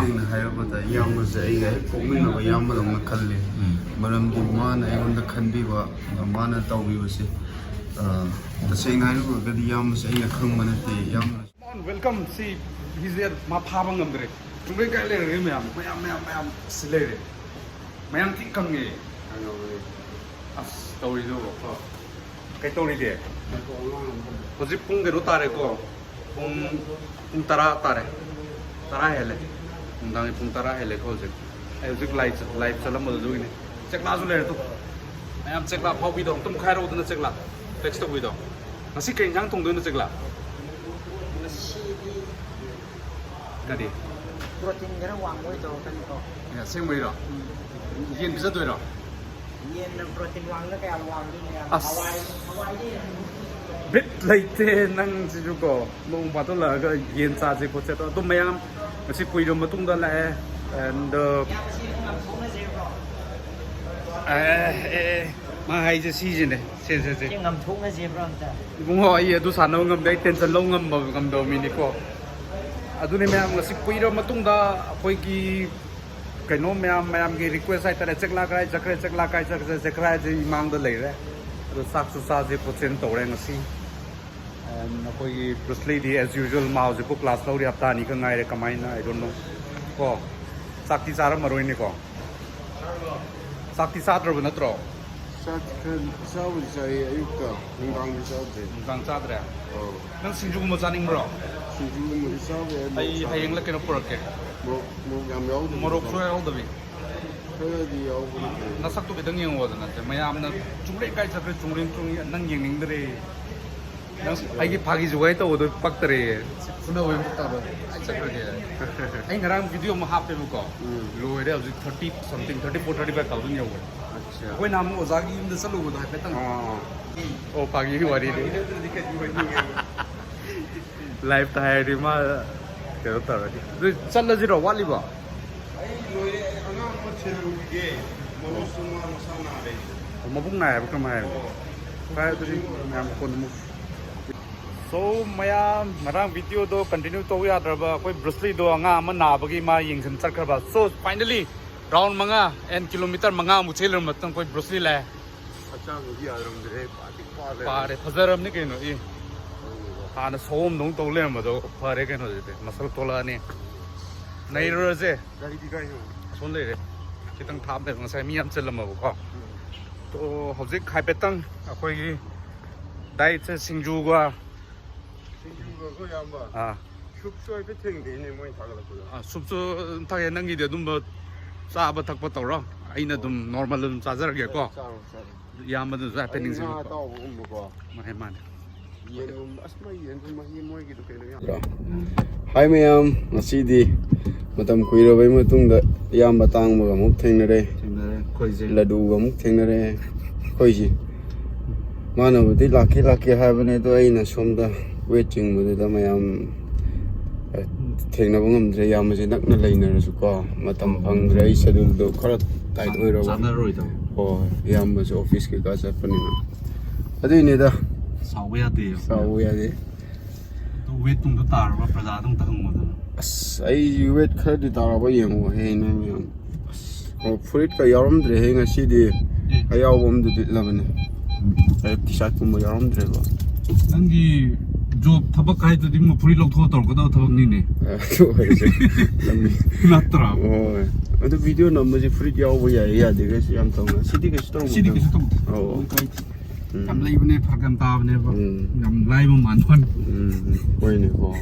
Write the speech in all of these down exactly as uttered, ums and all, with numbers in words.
ꯁꯦꯡꯅ ꯍꯥꯏꯔꯕꯗ ꯏꯌꯥꯝꯕꯁꯦ ꯑꯩꯒ ꯍꯦꯛ ꯄꯣꯛꯃꯤꯟꯅꯕ ꯏꯌꯥꯝꯕꯗꯧꯅ ꯈꯜꯂꯤ꯫ ꯃꯔꯝꯗꯤ ꯃꯥꯅ ꯑꯩꯉꯣꯟꯗ ꯈꯟꯕꯤꯕ, ꯃꯥꯅ ꯇꯧꯕꯤꯕꯁꯦ, ꯑ, ꯇꯁꯦꯡꯅ ꯍꯥꯏꯔꯨꯔꯒꯗꯤ ꯏꯌꯥꯝꯕꯁꯦ ꯑꯩꯅ ꯈꯪꯕ ꯅꯠꯇꯦ꯫ ꯏꯌꯥꯝꯕꯅ Come on, welcome. See, he's there. ꯃꯥ ꯐꯥꯕ ꯉꯝꯗ꯭ꯔꯦ꯫ ꯆꯨꯝꯕ꯭ꯔꯩ ꯀꯥꯏ ꯂꯩꯔꯒꯦ? ꯃꯌꯥꯝ, ꯃꯌꯥꯝ, ꯃꯌꯥꯝ, ꯃꯌꯥꯝ ꯁꯤ ꯂꯩꯔꯦ꯫ ꯃꯌꯥꯝ ꯊꯤ ꯀꯪꯉꯦ꯫ ꯑꯁ, ꯇꯧꯔꯤꯗꯨꯕꯣ꯫ ꯀꯩ ꯇꯧꯔꯤꯒꯦ? ꯍꯧꯖꯤꯛ ꯄꯨꯡ ꯀꯩꯅꯣ ꯇꯥꯔꯦꯀꯣ꯫ ꯄꯨꯡ, ꯄꯨꯡ ꯇꯔꯥ ꯇꯥꯔꯦ꯫ ꯇꯔꯥ ꯍꯦꯜꯂꯦ꯫ ꯅꯨꯡꯗꯥꯡꯒꯤ ꯄꯨꯡ ꯇꯔꯥ ꯍꯦꯜꯂꯦꯀꯣ ꯍꯧꯖꯤꯛ꯫ ꯑꯩ ꯍꯧꯖꯤꯛ ꯂꯥꯏ ꯆꯠ-, ꯂꯥꯏꯞ ꯆꯠꯂꯝꯕꯗꯨ ꯑꯗꯨꯒꯤꯅꯤ꯫ ꯆꯦꯛꯂꯥꯁꯨ ꯂꯩꯔꯦ ꯇꯨ꯫ ꯃꯌꯥꯝ ꯆꯦꯛꯂꯥ ꯐꯥꯎꯕꯤꯗꯣ ꯑꯝꯇ ꯃꯨꯛꯈꯥꯏꯔꯛꯎꯗꯅ ꯆꯦꯛꯂꯥ꯫ ꯐ꯭ꯂꯦꯛꯁ ꯇꯧꯕꯤꯗꯣ꯫ ꯉꯁꯤ ꯀꯩ ꯏꯟꯖꯥꯡ ꯊꯣꯡꯗꯣꯏꯅꯣ ꯆꯦꯛꯂꯥ? ꯉꯁꯤꯗꯤ ꯀꯔꯤ? ꯄ꯭ꯔꯣꯇꯤꯟ ꯈꯔ ꯋꯥꯡꯕ ꯑꯣꯏ ꯇꯧꯔꯛꯀꯅꯤꯀꯣ꯫ ꯑꯦ, ꯑꯁꯦꯡꯕꯩꯔꯣ? ꯎꯝ꯫ ꯌꯦꯟ ꯄꯤꯖꯗꯣꯏꯔꯣ? ꯌꯦꯟꯅ ꯄ꯭ꯔꯣꯇꯤꯟ ꯋꯥꯡꯅ ꯀꯌꯥꯝ ꯋꯥꯡꯗꯣꯏꯅꯣ ꯌꯥꯝ ꯑꯁ꯫ ꯍꯋꯥꯏ, ꯍꯋꯥꯏꯗꯤ ꯌꯥꯝ ꯕꯤꯠ ꯂꯩꯇꯦ ꯅꯪꯁꯤꯁꯨꯀꯣ꯫ ꯅꯣꯡ ꯐꯥꯗꯣꯛ ꯂꯥꯛꯑꯒ ꯌꯦꯟ ꯆꯥꯁꯦ ꯈꯣꯠꯁꯦ ꯑꯗꯣ, ꯑꯗꯨꯝ ꯃꯌꯥꯝ ꯉꯁꯤ ꯀꯨꯏꯔꯕ ꯃꯇꯨꯡꯗ ꯂꯥꯛꯑꯦ꯫ And, uh, ꯌꯥꯝ ꯁꯤ ꯉꯝꯊꯣꯛꯅꯁꯦꯕ꯭ꯔꯣ? ꯑꯦ, ꯑꯦ, ꯑꯦ, ꯃꯥ ꯍꯥꯏꯁꯦ ꯁꯤꯁꯤꯅꯦ꯫ ꯁꯦ, ꯁꯦ, ꯁꯦ꯫ ꯁꯤ ꯉꯝꯊꯣꯛꯅꯁꯦꯕ꯭ꯔꯣ ꯑꯝꯇ? ꯏꯕꯨꯡꯉꯣ, ꯑꯩ ꯑꯗꯨ ꯁꯥꯟꯅꯕ ꯉꯝꯗꯦ, ꯑꯩ ꯇꯦꯟꯁꯟ ꯂꯧ ꯉꯝꯕ, ꯉꯝꯗꯕ ꯃꯤꯅꯤꯀꯣ꯫ ꯑꯗꯨꯅꯤ ꯃꯌꯥꯝ, ꯉꯁꯤ ꯀꯨꯏꯔꯕ ꯃꯇꯨꯡꯗ ꯑꯩꯈꯣꯏꯒꯤ ꯀꯩꯅꯣ ꯃꯌꯥꯝ, ꯃꯌꯥꯝꯒꯤ ꯔꯤꯀ꯭ꯋꯦꯁ ꯍꯥꯏꯇꯥꯔꯦ, "ꯆꯦꯛꯂꯥ ꯀꯔꯥꯏ ꯆꯠꯈ꯭ꯔꯦ? ꯆꯦꯛꯂꯥ ꯀꯥꯏ ꯆꯠꯈ꯭ꯔꯦ?" ꯆꯦꯛꯂꯥꯁꯦ ꯏꯃꯥꯡꯗ ꯂꯩꯔꯦ꯫ ꯑꯗꯣ ꯆꯥꯛꯁꯨ ꯆꯥꯁꯦ ꯈꯣꯠꯁꯦꯅ ꯇꯧꯔꯦ ꯉꯁꯤ꯫ And ꯑꯩꯈꯣꯏꯒꯤ ꯕ꯭ꯔꯨꯁꯂꯤꯗꯤ as usual ꯃꯥ ꯍꯧꯖꯤꯛꯄꯨ ꯀ꯭ꯂꯥꯁ ꯂꯧꯔꯤ, ꯍꯞꯇꯥ ꯑꯅꯤ ꯈꯛ ꯉꯥꯏꯔꯦ, ꯀꯃꯥꯏꯅ, I don't know꯫ ꯀꯣ, ꯆꯥꯛꯇꯤ ꯆꯥꯔꯝꯃꯔꯣꯏꯅꯦꯀꯣ? ꯆꯥꯛꯇꯤ ꯆꯥꯗ꯭ꯔꯕ ꯅꯠꯇ꯭ꯔꯣ? ꯆꯥꯛ ꯈꯔ ꯆꯥꯕꯨꯗꯤ ꯆꯥꯏꯌꯦ ꯑꯌꯨꯛꯇ, ꯅꯨꯡꯗꯥꯡꯗꯤ ꯆꯥꯗ꯭ꯔꯦ꯫ ꯅꯨꯡꯗꯥꯡ ꯆꯥꯗ꯭ꯔꯦ? ꯑꯧ꯫ ꯅꯪ ꯁꯤꯡꯖꯨꯒꯨꯝꯕ ꯆꯥꯅꯤꯡꯕ꯭ꯔꯣ? ꯁꯤꯡꯖꯨꯒꯨꯝꯕꯗꯤ ꯆꯥꯕ ꯌꯥꯏ, ꯃꯣꯔꯣꯛ ꯑꯩ ꯁꯥꯗꯕ꯫ ꯍꯌꯦꯡꯂ ꯀꯩꯅꯣ ꯄꯨꯔꯛꯀꯦ꯫ ꯃꯣꯔꯣꯛ, ꯃꯣꯔꯣꯛ ꯌꯥꯝ ꯌꯥꯎꯗꯕꯤꯗ ꯃꯣꯔꯣꯛꯁꯨ ꯆꯥꯎ꯫ ꯌꯥꯎꯗꯕꯤ꯫ ꯈꯔꯗꯤ ꯌꯥꯎꯕꯅꯦ꯫ ꯅꯁꯛꯇꯣ ꯈꯤꯇꯪ ꯌꯦꯡꯉꯣꯗꯅ, ꯁꯦ, ꯃꯌꯥꯝꯅ "ꯆꯨꯝꯕ꯭ꯔꯩ ꯀꯥꯏ ꯆꯠꯈ꯭ꯔꯦ? ꯆꯨꯝꯕ꯭ꯔꯩ, ꯆꯨꯝꯕ꯭ꯔꯩ", ꯅꯪ ꯌꯦꯡꯅꯤꯡꯗ꯭ꯔꯦ꯫ ꯅꯪ ꯑꯩꯒꯤ ꯐꯥꯒꯤ ꯖꯨꯒꯥꯏ ꯇꯧꯕꯗꯣ ꯄꯛꯇꯔꯦ꯫ ꯐꯨꯅꯕ ꯑꯣꯏꯅ ꯇꯧꯔꯣ꯫ ꯑꯩ ꯆꯠꯈ꯭ꯔꯒꯦ꯫ ꯑꯩ ꯉꯔꯥꯡ ꯚꯤꯗꯤꯑꯣ ꯑꯃ ꯍꯥꯞꯄꯦꯕꯀꯣ꯫ ꯎꯝ꯫ ꯂꯣꯏꯔꯦ ꯍꯧꯖꯤꯛ thirty something, thirty four, thirty five thousand ꯌꯧꯔꯦ꯫ ꯑꯠꯆꯥ꯫ ꯑꯩꯈꯣꯏ ꯅꯍꯥꯟ ꯑꯃꯨꯛ ꯑꯣꯖꯥꯒꯤ ꯌꯨꯝꯗ ꯆꯠꯂꯨꯕꯗꯣ ꯍꯥꯏꯐꯦꯠꯇꯪ꯫ ꯑꯥ, ꯑꯥ꯫ ꯑꯣ, ꯐꯥꯒꯤꯒꯤ ꯋꯥꯔꯤꯅꯤ꯫ ꯐꯥꯒꯤ ꯅꯠꯇ꯭ꯔꯗꯤ ꯀꯩꯗꯤ ꯑꯣꯏꯅꯤꯡꯉꯦꯕ꯫ ꯂꯥꯏꯐꯇ ꯍꯥꯏꯔꯗꯤ ꯃꯥ ꯀꯩꯅꯣ ꯇꯧꯔꯅꯤ꯫ ꯑꯗꯨ ꯆꯠꯂꯁꯤꯔꯣ? ꯋꯥꯠꯂꯤꯕꯣ? ꯑꯩ ꯂꯣꯏꯔꯦ꯫ ꯑꯩ ꯑꯉꯥꯡ ꯑꯃ ꯊꯤꯜꯂꯨꯈꯤꯒꯦ꯫ ꯃꯅꯣꯖꯇꯣ ꯃꯥ ꯃꯁꯥ ꯅꯥꯔꯦ꯫ ꯑꯣ, ꯃꯕꯨꯛ ꯅꯥꯏ ꯍꯥꯏꯕ ꯀꯩꯅꯣꯝ ꯍꯥꯏꯕꯅꯦ꯫ ꯑꯣ꯫ ꯐꯔꯦ, ꯑꯗꯨꯗꯤ ꯃꯌꯥꯝ ꯀꯣꯟꯅ ꯑꯃꯨꯛ꯫ So ꯃꯌꯥꯝ, ꯉꯔꯥꯡ ꯚꯤꯗꯤꯑꯣꯗꯣ ꯀꯟꯇꯤꯅ꯭ꯌꯨ ꯇꯧ ꯌꯥꯗ꯭ꯔꯕ ꯑꯩꯈꯣꯏ ꯕ꯭ꯔꯨꯁꯂꯤꯗꯣ ꯑꯉꯥꯡ ꯑꯃ ꯅꯥꯕꯒꯤ ꯃꯥ ꯌꯦꯡꯁꯤꯟ ꯆꯠꯈ꯭ꯔꯕ꯫ So finally round ꯃꯉꯥ and kilometre ꯃꯉꯥꯃꯨꯛ ꯆꯦꯜꯂꯨꯔ ꯃꯇꯨꯡ ꯑꯩꯈꯣꯏ ꯕ꯭ꯔꯨꯁꯂꯤ ꯂꯥꯛꯑꯦ꯫ ꯍꯛꯆꯥꯡꯗꯤ ꯌꯥꯔꯝꯗ꯭ꯔꯦ, ꯄꯥꯗꯤ ꯄꯥꯔꯦ꯫ ꯄꯥꯔꯦ, ꯐꯖꯔꯝꯅꯤ ꯀꯩꯅꯣ꯫ ꯏ ꯍꯥꯟꯅ ꯁꯑꯣꯝꯗꯧꯅ ꯇꯧ ꯂꯩꯔꯝꯕꯗꯣ ꯐꯔꯦ ꯀꯩꯅꯣ, ꯍꯧꯖꯤꯛꯇꯤ ꯃꯁꯜ ꯊꯣꯛꯂꯛꯑꯅꯤ꯫ ꯅꯩꯔꯨꯔꯁꯦ꯫ ꯒꯥꯔꯤꯗꯤ ꯀꯥꯏꯅꯣ? ꯑꯁꯣꯝ ꯂꯩꯔꯦ꯫ ꯈꯤꯇꯪ ꯊꯥꯞꯅ ꯉꯁꯥꯏ ꯃꯤ ꯌꯥꯝ ꯆꯤꯜꯂꯝꯃꯕꯀꯣ꯫ ꯇꯣ ꯍꯧꯖꯤꯛ ꯍꯥꯏꯐꯦꯠꯇꯪ ꯑꯩꯈꯣꯏꯒꯤ ꯗꯥꯏꯠꯁꯦ ꯁꯤꯡꯖꯨꯒ ꯁꯤꯡꯖꯨꯒꯀꯣ ꯏꯌꯥꯝꯕ꯫ ꯑꯥ ꯁꯨꯞꯁꯨ ꯍꯥꯏꯐꯦꯠ ꯊꯦꯡꯗꯦꯅꯦ ꯃꯣꯏ ꯊꯥꯒꯠꯂꯛꯄꯗ꯫ ꯑꯥ, ꯁꯨꯞꯁꯨ ꯊꯛꯑꯦ꯫ ꯅꯪꯒꯤꯗꯤ ꯑꯗꯨꯝꯕ ꯆꯥꯕ ꯊꯛꯄ ꯇꯧꯔꯣ, ꯑꯩꯅ ꯑꯗꯨꯝ ꯅꯣꯔꯃꯦꯜ ꯑꯗꯨꯝ ꯆꯥꯖꯔꯒꯦꯀꯣ꯫ ꯆꯥꯔꯣ ꯆꯥꯔꯣ꯫ ꯏꯌꯥꯝꯕꯗꯨꯁꯨ ꯍꯥꯏꯐꯦꯠ ꯑꯩ ꯉꯥ ꯅꯤꯡꯁꯤꯡꯉꯣ꯫ ꯑꯇꯥꯎꯕꯒꯨꯝꯕꯀꯣ꯫ ꯃꯥꯅꯦ ꯃꯥꯅꯦ꯫ ꯌꯦꯟꯒꯨꯝꯕ꯫ ꯑꯁ, ꯃꯣꯏ ꯌꯦꯟꯗꯨ ꯃꯍꯤ ꯃꯣꯏꯒꯤꯗꯨ ꯀꯩꯅꯣ ꯌꯥꯝ꯫ ꯍꯥꯏ ꯃꯌꯥꯝ, ꯉꯁꯤꯗꯤ ꯃꯇꯝ ꯀꯨꯏꯔꯕꯩ ꯃꯇꯨꯡꯗ ꯏꯌꯥꯝꯕ ꯇꯥꯡꯕꯒ ꯑꯃꯨꯛ ꯊꯦꯡꯅꯔꯦ꯫ ꯊꯦꯡꯅꯔꯦ ꯑꯩꯈꯣꯏꯁꯦ꯫ ꯂꯗꯨꯒ ꯑꯃꯨꯛ ꯊꯦꯡꯅꯔꯦ꯫ ꯑꯩꯈꯣꯏꯁꯦ ꯃꯥꯅꯕꯨꯗꯤ ꯂꯥꯛꯀꯦ ꯂꯥꯛꯀꯦ ꯍꯥꯏꯕꯅꯦ, ꯑꯗꯣ ꯑꯩꯅ ꯁꯣꯝꯗ ꯋꯦꯠ ꯆꯤꯡꯕꯗꯨꯗ ꯃꯌꯥꯝ, ꯑ, ꯊꯦꯡꯅꯕ ꯉꯝꯗ꯭ꯔꯦ꯫ ꯏꯌꯥꯝꯕꯁꯦ ꯅꯛꯅ ꯂꯩꯅꯔꯁꯨꯀꯣ, ꯃꯇꯝ ꯐꯪꯗ꯭ꯔꯦ꯫ ꯑꯩ ꯁꯦꯗꯨꯜꯗꯣ ꯈꯔ ꯇꯥꯏꯠ ꯑꯣꯏꯔꯕ꯫ ꯆꯥꯟꯅꯔꯣꯏꯗꯕ꯫ ꯍꯣꯏ, ꯏꯌꯥꯝꯕꯁꯨ ꯑꯣꯐꯤꯁ ꯀꯩꯀꯥ ꯆꯠꯄꯅꯤꯅ꯫ ꯑꯗꯨꯏꯅꯤꯗ꯫ ꯁꯥꯎꯕ ꯌꯥꯗꯦ꯫ ꯁꯥꯎꯕ ꯌꯥꯗꯦ꯫ ꯑꯗꯨ ꯋꯦꯠ ꯇꯨꯡꯗ ꯇꯥꯔꯕ ꯄ꯭ꯔꯖꯥꯗ ꯑꯝꯇ ꯍꯪꯉꯣꯗꯅ꯫ ꯑꯁ, ꯑꯩ ꯋꯦꯠ ꯈꯔꯗꯤ ꯇꯥꯔꯕ ꯌꯦꯡꯉꯣ ꯍꯦ ꯅꯣꯏ ꯃꯌꯥꯝ꯫ ꯑꯁ, ꯑꯣ, ꯐꯨꯔꯤꯠꯀ ꯌꯥꯎꯔꯝꯗ꯭ꯔꯦ ꯍꯦ ꯉꯁꯤꯗꯤ꯫ ꯑꯦ꯫ ꯑꯌꯥꯎꯕ ꯑꯃꯗꯤ ꯂꯤꯠꯂꯕꯅꯦ꯫ ꯑꯩ ꯇꯤ ꯁꯥꯔꯠꯀꯨꯝꯕ ꯌꯥꯎꯔꯝꯗ꯭ꯔꯦꯕ꯫ ꯅꯪꯒꯤ ꯖꯣꯕ ꯊꯕꯛ ꯍꯥꯏꯗꯨꯗꯤ ꯃ ꯐꯨꯔꯤꯠ ꯂꯧꯊꯣꯛꯑ ꯇꯧꯔꯛꯀꯗꯕ ꯊꯕꯛꯅꯤꯅꯦ꯫ ꯑꯗꯨ ꯑꯣꯏꯔꯁꯨ ꯂꯝꯕꯤ꯫ ꯅꯠꯇ꯭ꯔꯥ? ꯍꯣꯏ꯫ ꯑꯗꯨ ꯚꯤꯗꯤꯑꯣ ꯅꯝꯕꯁꯦ ꯐꯨꯔꯤꯠ ꯌꯥꯎꯕ ꯌꯥꯏ ꯌꯥꯗꯦꯒꯁꯨ ꯌꯥꯝ ꯇꯧꯅ꯫ ꯁꯤꯗꯤ ꯀꯩꯁꯨ ꯇꯧꯔꯝꯃꯣꯏꯗ꯫ ꯁꯤꯗꯤ ꯀꯩꯁꯨ ꯇꯧꯗꯦ꯫ ꯑꯣ꯫ ꯀꯩꯝ ꯇꯧꯗꯦ꯫ ꯎꯝ꯫ ꯌꯥꯝ ꯂꯩꯕꯅꯦ, ꯐꯔꯛ ꯌꯥꯝ ꯇꯥꯕꯅꯦꯕ꯫ ꯎꯝ꯫ ꯌꯥꯝ ꯂꯥꯏꯕ ꯃꯥꯟꯕ ꯋꯥꯅꯤ꯫ ꯎꯝ, ꯍꯣꯏꯅꯦꯀꯣ꯫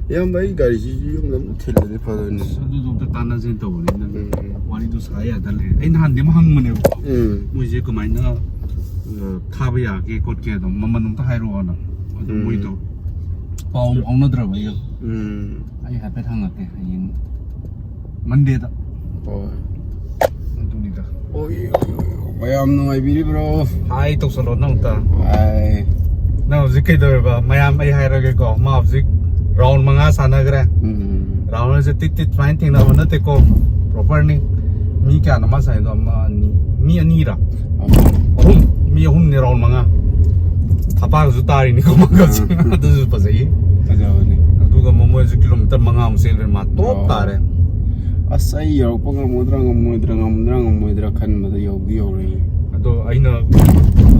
ꯏꯌꯥꯝꯕ, ꯑꯩ ꯒꯥꯔꯤꯁꯤꯁꯨ ꯌꯨꯝꯗ ꯑꯃꯨꯛ ꯊꯤꯜꯂꯗꯤ ꯐꯗꯣꯏꯅꯤ꯫ ꯑꯁ, ꯑꯗꯨꯗꯣ ꯑꯝꯇ ꯇꯥꯟꯅꯁꯦꯅ ꯇꯧꯕꯅꯤ ꯅꯪ꯫ ꯎꯝ, ꯎꯝ꯫ ꯋꯥꯔꯤꯗꯣ ꯁꯥ ꯌꯥꯗ ꯂꯩꯔꯦ꯫ ꯑꯩ ꯅꯍꯥꯟꯗꯤ ꯑꯃ ꯍꯪꯕꯅꯦꯕꯀꯣ꯫ ꯎꯝ꯫ ꯃꯣꯏꯁꯦ ꯀꯃꯥꯏꯅ, ꯑ, ꯊꯥꯕ ꯌꯥꯒꯦ ꯈꯣꯠꯀꯦ ꯑꯗꯣ ꯃꯃꯜ ꯑꯝꯇ ꯍꯥꯏꯔꯛꯑꯣꯅ꯫ ꯑꯗꯨ ꯎꯝ꯫ ꯃꯣꯏꯗꯣ ꯄꯥꯎ ꯑꯃ ꯐꯥꯎꯅꯗ꯭ꯔꯕ ꯑꯩꯒ꯫ ꯎꯝ꯫ ꯑꯩ ꯍꯥꯏꯐꯦꯠ ꯍꯪꯉꯛꯀꯦ ꯍꯌꯦꯡ ꯃꯟꯗꯦꯗ꯫ ꯍꯣꯏ꯫ ꯑꯗꯨꯅꯤꯗ꯫ ꯑꯣꯏ, ꯑꯣꯏ, ꯑꯣꯏ, ꯃꯌꯥꯝ ꯅꯨꯡꯉꯥꯏꯕꯤꯔꯤꯕ꯭ꯔꯣ? ꯍꯥꯏ ꯇꯧꯁꯜꯂꯣ ꯅꯪ ꯑꯝꯇ꯫ ꯍꯥꯏ꯫ ꯅꯪ ꯍꯧꯖꯤꯛ ꯀꯩꯗꯧꯔꯤꯕ? ꯃꯌꯥꯝ ꯑꯩ ꯍꯥꯏꯔꯒꯦꯀꯣ꯫ ꯃꯥ ꯍꯧꯖꯤꯛ ꯔꯥꯎꯟ ꯃꯉꯥ ꯁꯥꯟꯅꯈ꯭ꯔꯦ꯫ ꯎꯝ꯫ ꯔꯥꯎꯟ ꯑꯁꯦ ꯇꯤꯠ ꯇꯤꯠ ꯁꯨꯃꯥꯏꯅ ꯊꯦꯡꯅꯕ ꯅꯠꯇꯦꯀꯣ꯫ ꯄ꯭ꯔꯣꯄꯔꯅꯤ꯫ ꯃꯤ ꯀꯌꯥꯅꯣ ꯃꯥ ꯁꯥꯟꯅꯩꯗꯣ? ꯑꯃ, ꯑꯅꯤ꯫ ꯃꯤ ꯑꯅꯤꯔꯥ? ꯑꯍꯨꯝ꯫ ꯃꯤ ꯑꯍꯨꯝꯅꯤ ꯔꯥꯎꯟ ꯃꯉꯥ꯫ ꯍꯥꯄꯥꯒꯁꯨ ꯇꯥꯔꯤꯅꯤꯀꯣ ꯃꯥꯒꯁꯦ꯫ ꯑꯗꯨꯁꯨ ꯐꯖꯩ꯫ ꯐꯖꯕꯅꯤ꯫ ꯑꯗꯨꯒ ꯃꯃꯣꯏꯁꯨ ꯀꯤꯂꯣꯃꯤꯇꯔ ꯃꯉꯥꯃꯨꯛ ꯆꯦꯜꯂꯦ, ꯃꯥ ꯇꯣꯞ ꯑꯣ꯫ ꯇꯥꯔꯦ꯫ ꯑꯁ, ꯑꯩ ꯌꯧꯔꯛꯄ ꯉꯝꯃꯗ꯭ꯔꯥ ꯉꯝꯃꯣꯏꯗ꯭ꯔꯥ, ꯉꯝꯃꯗ꯭ꯔꯥ ꯉꯝꯃꯣꯏꯗ꯭ꯔꯥ ꯈꯟꯕꯗ ꯌꯧꯗꯤ ꯌꯧꯔꯛꯑꯦ꯫ ꯑꯗꯣ ꯑꯩꯅ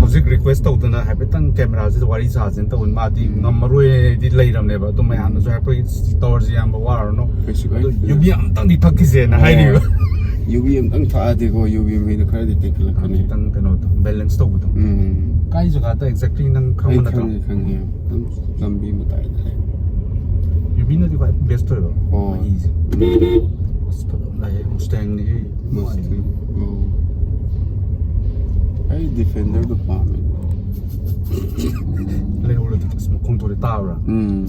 ꯍꯧꯖꯤꯛ ꯔꯤꯀ꯭ꯋꯦꯁ ꯇꯧꯗꯅ ꯍꯥꯏꯐꯦꯠꯇꯪ ꯀꯦꯃꯦꯔꯥꯁꯤꯗ ꯋꯥꯔꯤ ꯁꯥꯁꯦꯅ ꯇꯧꯕꯅꯤ꯫ ꯃꯥꯗꯤ ꯉꯝꯃꯔꯣꯏꯗꯤ ꯂꯩꯔꯝꯅꯦꯕ꯫ ꯑꯗꯣ ꯃꯌꯥꯝꯅꯁꯨ ꯍꯥꯏꯔꯛꯄꯒꯤ ꯇꯧꯔꯁꯤ, ꯏꯌꯥꯝꯕ, ꯋꯥꯔꯨꯅꯨ꯫ ꯀꯩꯁꯨ ꯑꯗꯣ ꯀꯥꯏꯗꯦ꯫ ꯌꯨꯕꯤ ꯑꯝꯇꯪꯗꯤ ꯊꯛꯈꯤꯁꯦꯅ ꯍꯥꯏꯔꯤꯕ꯫ ꯌꯨꯕꯤ ꯑꯝꯇꯪ ꯊꯛꯑꯗꯤꯀꯣ, ꯌꯨꯕꯤ ꯃꯤꯗꯣ ꯈꯔꯗꯤ ꯇꯦꯛꯈꯠꯂꯛꯀꯅꯤ꯫ ꯈꯤꯇꯪ ꯀꯩꯅꯣꯗꯣ, ꯕꯦꯂꯦꯟꯁ ꯇꯧꯕꯗꯣ꯫ ꯎꯝ꯫ ꯀꯥꯏ ꯖꯒꯥꯗ ꯑꯦꯛꯖꯦꯛꯂꯤ ꯅꯪ ꯑꯩ ꯈꯪꯕ ꯅꯠꯇ꯭ꯔꯣ? ꯈꯪꯉꯦ, ꯈꯪꯉꯦ꯫ ꯑꯗꯨꯝ ꯂꯝꯕꯤ ꯃꯇꯥꯏꯗ ꯂꯩ꯫ ꯌꯨꯕꯤꯅꯗꯤ ꯈ꯭ꯋꯥꯏ ꯕꯦꯁ ꯑꯣꯏꯕ꯫ ꯑꯣ꯫ ꯃꯍꯤꯁꯦ꯫ ꯑꯁ, ꯐꯖꯅ ꯂꯥꯛꯑꯦ꯫ ꯃꯨꯁꯇꯦꯡꯅꯤ꯫ ꯃꯨꯁꯇꯦꯡ꯫ ꯑꯣ꯫ ꯑꯩ ꯗꯤꯐꯦꯟꯗꯔꯗꯣ ꯄꯥꯝꯃꯦ꯫ ꯂꯩꯍꯧꯔꯗꯤ ꯑꯁ, ꯃꯈꯣꯡ ꯊꯣꯛꯂꯦ, ꯇꯥꯕ꯭ꯔꯥ? ꯎꯝ꯫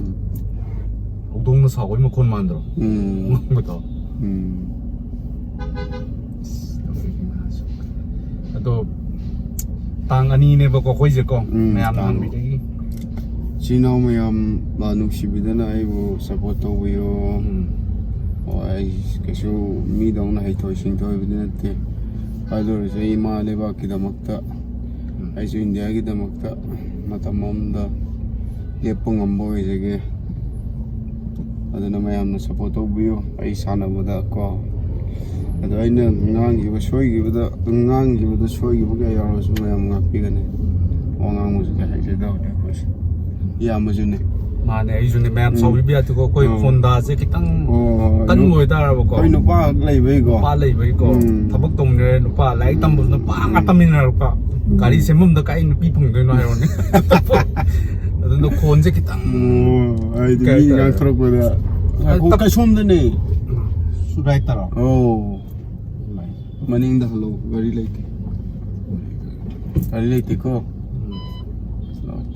ꯍꯧꯗꯣꯡꯅ ꯁꯥꯎꯕꯒꯤ ꯃꯈꯣꯟ ꯃꯥꯟꯗ꯭ꯔꯣ? ꯎꯝ꯫ ꯉꯪꯕꯗꯣ꯫ ꯎꯝ꯫ ꯑꯗꯣ ꯇꯥꯡ ꯑꯅꯤꯅꯦꯕꯀꯣ ꯑꯩꯈꯣꯏꯁꯦꯀꯣ, ꯎꯝ, ꯃꯌꯥꯝꯅ ꯇꯥꯡ ꯍꯪꯕꯤꯔꯛꯏ꯫ ꯏꯆꯤꯟ ꯏꯅꯥꯎ ꯃꯌꯥꯝ, ꯑ, ꯅꯨꯡꯁꯤꯕꯤꯗꯅ ꯑꯩꯕꯨ ꯁꯞꯄꯣꯔꯠ ꯇꯧꯕꯤꯌꯣ꯫ ꯎꯝ꯫ ꯍꯣꯏ, ꯑꯩ ꯀꯩꯁꯨ ꯃꯤꯗꯧꯅ ꯍꯩꯊꯣꯏ ꯁꯤꯡꯊꯣꯏꯕꯗꯤ ꯅꯠꯇꯦ꯫ ꯑꯗꯨ ꯑꯣꯏꯔꯁꯨ ꯑꯩ ꯏꯃꯥ ꯂꯩꯕꯥꯛꯀꯤꯗꯃꯛꯇ, ꯑꯩꯁꯨ ꯏꯟꯗꯤꯌꯥꯒꯤꯗꯃꯛꯇ ꯃꯇꯝ ꯑꯃꯗ ꯂꯦꯞꯄ ꯉꯝꯕ ꯑꯣꯏꯖꯒꯦ꯫ ꯑꯗꯨꯅ ꯃꯌꯥꯝꯅ ꯁꯞꯄꯣꯔꯠ ꯇꯧꯕꯤꯌꯨ ꯑꯩ ꯁꯥꯟꯅꯕꯗ ꯀꯣ꯫ ꯑꯗꯣ ꯑꯩꯅ ꯉꯥꯡꯈꯤꯕ ꯁꯣꯏꯈꯤꯕꯗ, ꯉꯥꯡꯈꯤꯕꯗ ꯁꯣꯏꯈꯤꯕ ꯀꯌꯥ ꯌꯥꯎꯔꯁꯨ ꯃꯌꯥꯝ ꯉꯥꯛꯄꯤꯒꯅꯤ꯫ ꯋꯥ ꯉꯥꯡꯕꯁꯨ ꯀꯌꯥ ꯍꯩꯖꯗꯕꯅꯦ ꯑꯩꯈꯣꯏꯁꯦ꯫ ꯏꯌꯥꯝꯕꯁꯨꯅꯦ꯫ ꯃꯥꯅꯦ, ꯑꯩꯁꯨꯅꯦ ꯃꯌꯥꯝ ꯎꯝ꯫ ꯁꯥꯎꯕꯤꯕ ꯌꯥꯗꯦꯀꯣ꯫ ꯑꯩꯈꯣꯏ ꯎꯝ꯫ ꯍꯣꯟꯗꯥꯁꯦ ꯈꯤꯇꯪ ꯍꯣꯏ, ꯍꯣꯏ, ꯍꯣꯏ꯫ ꯀꯟꯕ ꯅꯨ-, ꯑꯣꯏꯇꯥꯔꯕꯀꯣ꯫ ꯑꯩꯈꯣꯏ ꯅꯨꯄꯥ ꯂꯩꯕꯩꯀꯣ꯫ ꯅꯨꯄꯥ ꯂꯩꯕꯩꯀꯣ꯫ ꯎꯝ꯫ ꯊꯕꯛ ꯇꯧꯅꯤꯡꯉꯦ ꯅꯨꯄꯥ, ꯂꯥꯏꯔꯤꯛ ꯇꯝꯕꯁꯨ ꯅꯨꯄꯥ ꯉꯥꯛ ꯇꯝꯃꯤꯟꯅꯔꯛꯄ꯫ ꯒꯥꯔꯤ ꯁꯦꯝꯐꯝꯗ ꯀꯥꯏ ꯅꯨꯄꯤ ꯐꯪꯗꯣꯏꯅꯣ ꯍꯥꯏꯔꯣꯅꯦ꯫ ꯑꯗꯨꯅ ꯈꯣꯟꯁꯦ ꯈꯤꯇꯪ ꯑꯣ, ꯍꯥꯏꯗꯤ ꯀꯩ ꯃꯤ ꯍꯥꯏꯇꯥꯔꯦ? ꯉꯥꯡꯊꯣꯔꯛꯄꯗ ꯉꯥꯏꯈꯣ, ꯇꯞ- ꯀꯩꯁꯣꯝꯗꯅꯦ꯫ ꯁꯨꯔꯥꯏ ꯇꯔꯣ? ꯑꯣ, ꯃꯅꯤꯡꯗ ꯍꯜꯂꯣ, ꯒꯥꯔꯤ ꯂꯩꯇꯦ꯫ ꯒꯥꯔꯤ ꯂꯩꯇꯦꯀꯣ꯫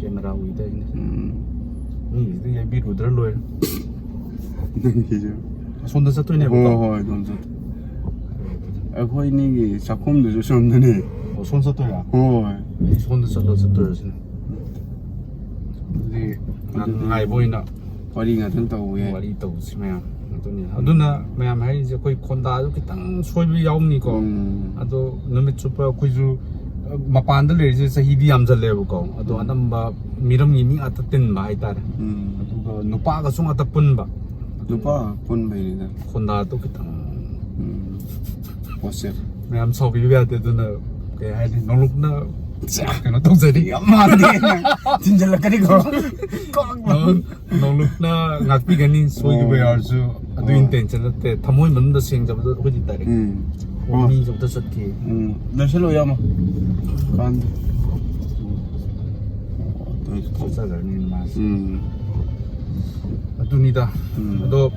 ꯀꯦꯃꯦꯔꯥ ꯎꯏꯗ ꯑꯩꯅ꯫ ꯎꯝ꯫ ꯃꯤꯒꯤꯗꯤ ꯌꯩꯕꯤꯔꯨꯗ꯭ꯔ ꯂꯣꯏꯔꯦ꯫ ꯅꯪꯒꯤꯁꯨ꯫ ꯑꯁꯣꯝꯗ ꯆꯠꯇꯣꯏꯅꯦꯕꯀꯣ꯫ ꯍꯣꯏ, ꯍꯣꯏ, ꯑꯗꯨꯝ ꯆꯠ-, ꯑꯩꯈꯣꯏ ꯑꯅꯤꯒꯤ ꯆꯥꯛꯈꯨꯝꯗꯨꯁꯨ ꯁꯣꯝꯗꯅꯦ꯫ ꯑꯣ, ꯁꯣꯝ ꯆꯠꯇꯣꯏꯔꯥ? ꯍꯣꯏ꯫ ꯑꯩ ꯁꯣꯝꯗ ꯆꯠꯂ ꯆꯠꯇꯣꯏꯔꯥ ꯁꯤꯅꯦ꯫ ꯑꯗꯨꯗꯤ ꯉꯥꯏꯕ ꯑꯣꯏꯅ ꯋꯥꯔꯤ ꯉꯥꯛꯇꯪ ꯇꯧꯕ ꯌꯥꯏ꯫ ꯋꯥꯔꯤ ꯇꯧꯁꯤ ꯃꯌꯥꯝ꯫ ꯑꯗꯨꯅꯤ꯫ ꯑꯗꯨꯅ ꯃꯌꯥꯝ ꯍꯥꯏꯔꯤꯁꯦ ꯑꯩꯈꯣꯏ ꯈꯣꯟꯗꯥꯗꯨ ꯈꯤꯇꯪ ꯁꯣꯏꯕ ꯌꯥꯎꯅꯤꯀꯣ꯫ ꯎꯝ꯫ ꯑꯗꯣ ꯅꯨꯃꯤꯠ ꯆꯨꯞꯄ ꯑꯩꯈꯣꯏꯁꯨ ꯃꯄꯥꯟꯗ ꯂꯩꯔꯤꯁꯦ ꯆꯍꯤꯗꯤ ꯌꯥꯝꯖꯜꯂꯦꯕꯀꯣ, ꯑꯗꯣ ꯎꯝ. ꯑꯅꯝꯕ ꯃꯤꯔꯝꯒꯤ ꯃꯤ ꯉꯥꯛꯇ ꯇꯤꯟꯕ ꯍꯥꯏꯇꯥꯔꯦ. ꯎꯝ. ꯑꯗꯨꯒ ꯅꯨꯄꯥꯒꯁꯨ ꯉꯥꯛꯇ ꯄꯨꯟꯕ. ꯅꯨꯄꯥ ꯄꯨꯟꯕꯩꯅꯤꯗ. ꯈꯣꯟꯗꯥꯗꯣ ꯈꯤꯇꯪ ꯎꯝ. ꯄꯣꯠꯁꯦ. ꯃꯌꯥꯝ ꯁꯥꯎꯕꯤꯕ ꯌꯥꯗꯦ, ꯑꯗꯨꯅ ꯀꯩ ꯍꯥꯏꯅꯤ, ꯅꯣꯡꯂꯨꯛꯅ ꯀꯩꯅꯣ ꯇꯧꯖꯔꯤ. ꯌꯥꯝ ꯃꯥꯟꯗꯦ. ꯊꯤꯟꯖꯜꯂꯛꯀꯅꯤꯀꯣ. ꯅꯣꯡ- ꯅꯣꯡꯂꯨꯛꯅ ꯉꯥꯛꯄꯤꯒꯅꯤ, ꯁꯣꯏꯈꯤꯕ ꯑꯣ. ꯌꯥꯎꯔꯁꯨ. ꯑꯗꯨ ꯑꯣ. ꯏꯟꯇꯦꯟꯁꯟ ꯅꯠꯇꯦ, ꯊꯃꯣꯏ ꯃꯅꯨꯡꯗ ꯁꯦꯡꯖꯕꯗꯣ ꯑꯩꯈꯣꯏꯗꯤ ꯗꯥꯏꯔꯦꯛ. ꯎꯝ. ꯑꯣ, ꯃꯤꯁꯨ ꯑꯝꯇ ꯆꯠꯈꯤ. ꯎꯝ. ꯂꯣꯏꯁꯤꯜꯂꯣ, ꯏꯌꯥꯝꯕ. ꯀꯥꯟꯗꯦ. ꯆꯠꯆꯈ꯭ꯔꯅꯤ ꯃꯥꯁꯦ. ꯎꯝ. ꯑꯗꯨꯅꯤꯗ. ꯎꯝ. ꯑꯗꯣ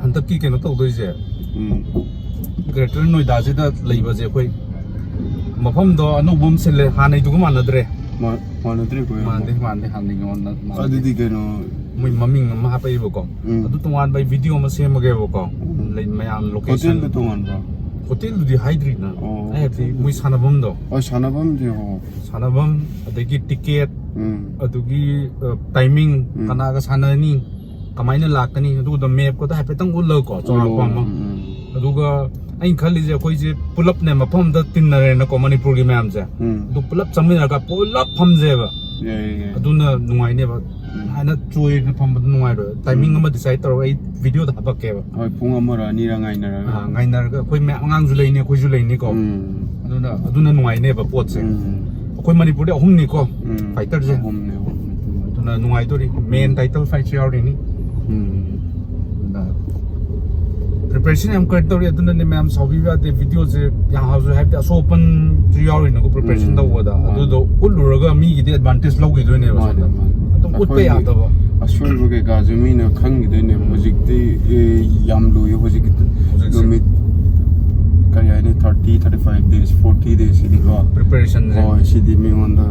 ꯍꯟꯗꯛꯀꯤ ꯀꯩꯅꯣ ꯇꯧꯗꯣꯏꯁꯦ, ꯎꯝ. ꯒ꯭ꯔꯦꯇꯔ ꯅꯣꯏꯗꯥꯁꯤꯗ ꯂꯩꯕꯁꯦ, ꯑꯩꯈꯣꯏ ꯃꯐꯝꯗꯣ ꯑꯅꯧꯕ ꯑꯃ ꯁꯤꯜꯂꯦ, ꯍꯥꯟꯅꯩꯗꯨꯒ ꯃꯥꯟꯅꯗ꯭ꯔꯦ. ꯃꯥ- ꯃꯥꯟꯅꯗ꯭ꯔꯦꯀꯣ, ꯏꯌꯥꯝꯕ. ꯃꯥꯟꯗꯦ, ꯃꯥꯟꯗꯦ, ꯍꯥꯟꯅꯒꯤ ꯃꯥꯟꯅ- ꯃꯥꯟꯗꯦ. ꯑꯗꯨꯗꯤ ꯀꯩꯅꯣ? ꯃꯣꯏ ꯃꯃꯤꯡ ꯑꯃ ꯍꯥꯄꯛꯏꯕꯀꯣ. ꯎꯝ. ꯑꯗꯨ ꯇꯣꯉꯥꯟꯕ ꯑꯩ ꯚꯤꯗꯤꯑꯣ ꯑꯃ ꯁꯦꯝꯃꯒꯦꯕꯀꯣ. ꯎꯝ. ꯂꯩ ꯃꯌꯥꯝ ꯂꯣꯀꯦꯁꯟ. ꯍꯣꯇꯦꯜꯗ ꯇꯣꯉꯥꯟꯕ꯭ꯔꯣ? ꯍꯣꯇꯦꯜꯗꯨꯗꯤ ꯍꯥꯏꯗ꯭ꯔꯤꯅ. ꯑꯣ, ꯑꯩ ꯍꯥꯏꯕꯗꯤ ꯍꯣꯇꯦꯜꯗ. ꯃꯣꯏ ꯁꯥꯟꯅꯐꯝꯗꯣ. ꯑꯣ, ꯁꯥꯟꯅꯐꯝꯗꯤ, ꯑꯣ. ꯁꯥꯟꯅꯐꯝ, ꯑꯗꯒꯤ ꯇꯤꯀꯦꯠ, ꯎꯝ. ꯑꯗꯨꯒꯤ, ꯑ, ꯇꯥꯏꯃꯤꯡ, ꯎꯝ. ꯀꯅꯥꯒ ꯁꯥꯟꯅꯅꯤ, ꯀꯃꯥꯏꯅ ꯂꯥꯛꯀꯅꯤ, ꯑꯗꯨꯒꯗꯣ ꯃꯦꯞꯀꯗ ꯍꯥꯏꯐꯦꯠꯇꯪ ꯎꯠꯂꯒꯀꯣ, ꯆꯥꯎꯔꯥꯛꯄ ꯎꯝ, ꯑꯃ. ꯎꯝ, ꯎꯝ. ꯑꯗꯨꯒ ꯑꯩꯅ ꯈꯜꯂꯤꯁꯦ, ꯑꯩꯈꯣꯏꯁꯦ ꯄꯨꯂꯞꯅꯦ, ꯃꯐꯝ ꯑꯃꯗ ꯇꯤꯟꯅꯔꯦꯅꯀꯣ, ꯃꯅꯤꯄꯨꯔꯒꯤ ꯃꯌꯥꯝꯁꯦ. ꯎꯝ. ꯑꯗꯨ ꯄꯨꯂꯞ ꯆꯪꯃꯤꯟꯅꯔꯒ ꯄꯨꯂꯞ ꯐꯝꯖꯩꯕ. ꯌꯥꯏ, ꯌꯥꯏ, ꯌꯥꯏ. ꯑꯗꯨꯅ ꯅꯨꯡꯉꯥꯏꯅꯦꯕ. ꯍꯥꯏꯅ ꯆꯣꯏꯅ ꯐꯝꯕꯗꯣ ꯅꯨꯡꯉꯥꯏꯔꯣꯏ. ꯇꯥꯏꯃꯤꯡ ꯎꯝ. ꯑꯃ ꯗꯤꯁꯥꯏꯠ ꯇꯧꯔꯒ ꯑꯩ ꯚꯤꯗꯤꯑꯣꯗ ꯍꯥꯄꯛꯀꯦꯕ. ꯍꯣꯏ, ꯄꯨꯡ ꯑꯃꯔ ꯑꯅꯤꯔ ꯉꯥꯏꯅꯔꯒ. ꯑꯥ, ꯉꯥꯏꯅꯔꯒ, ꯑꯩꯈꯣꯏ ꯃꯌꯥꯝ, ꯑꯉꯥꯡꯁꯨ ꯂꯩꯅꯤ, ꯑꯩꯈꯣꯏꯁꯨ ꯂꯩꯅꯤꯀꯣ. ꯎꯝ. ꯑꯗꯨꯅ, ꯑꯗꯨꯅ ꯅꯨꯡꯉꯥꯏꯅꯦꯕ ꯄꯣꯠꯁꯦ. ꯎꯝ. ꯑꯩꯈꯣꯏ ꯃꯅꯤꯄꯨꯔꯗꯤ ꯑꯍꯨꯝꯅꯤꯀꯣ, ꯎꯝ. ꯐꯥꯏꯇꯔꯁꯦ. ꯑꯍꯨꯝꯅꯦ, ꯑꯍꯨꯝꯅꯦ. ꯑꯗꯨꯅ ꯅꯨꯡꯉꯥꯏꯗꯣꯔꯤ. ꯃꯦꯟ ꯇꯥꯏꯇꯜ ꯐꯥꯏꯠꯁꯨ ꯌꯥꯎꯔꯤꯅꯤ. ꯎꯝ. ꯑꯗꯨꯅ ꯄ꯭ꯔꯤꯄꯦꯔꯦꯁꯟ ꯌꯥꯝ ꯀꯔꯦꯛ ꯇꯧꯔꯤ, ꯑꯗꯨꯅꯗꯤ ꯃꯌꯥꯝ ꯁꯥꯎꯕꯤꯕ ꯌꯥꯗꯦ. ꯚꯤꯗꯤꯑꯣꯁꯦ ꯌꯥꯝ ꯍꯥꯎꯁꯨ, ꯍꯥꯏꯕꯗꯤ ꯑꯁꯣꯛ ꯑꯄꯟꯁꯨ ꯌꯥꯎꯔꯤꯅꯀꯣ, ꯄ꯭ꯔꯤꯄꯦꯔꯦꯁꯟ ꯎꯝ. ꯇꯧꯕꯗ. ꯃꯥꯅꯦ. ꯑꯗꯨꯗꯣ ꯎꯠꯂꯨꯔꯒ ꯃꯤꯒꯤꯗꯤ ꯑꯦꯗꯚꯥꯟꯇꯦꯖ ꯂꯧꯈꯤꯗꯣꯏꯅꯦꯕ ꯃꯥꯅꯦ, ꯁꯣꯝꯗ. ꯃꯥꯅꯦ. ꯑꯗꯨꯝ ꯎꯠꯄ ꯑꯩꯈꯣꯏꯒꯤ ꯌꯥꯗꯕ. ꯑꯁꯣꯏꯕ ꯀꯩꯀꯥꯁꯨ ꯃꯤꯅ ꯈꯪꯈꯤꯗꯣꯏꯅꯦꯕ. ꯍꯧꯖꯤꯛꯇꯤ, ꯑꯦ, ꯌꯥꯝ ꯂꯨꯏ ꯍꯧꯖꯤꯛꯀꯤ ꯍꯧꯖꯤꯛꯁꯦ. ꯅꯨꯃꯤꯠ, ꯀꯔꯤ ꯍꯥꯏꯅꯤ, thirty, thirty five days, forty ꯗꯦꯖꯁꯤꯗꯤꯀꯣ. ꯄ꯭ꯔꯤꯄꯦꯔꯦꯁꯟꯁꯦ. ꯍꯣꯏ, ꯁꯤꯗꯤ ꯃꯤꯉꯣꯟꯗ,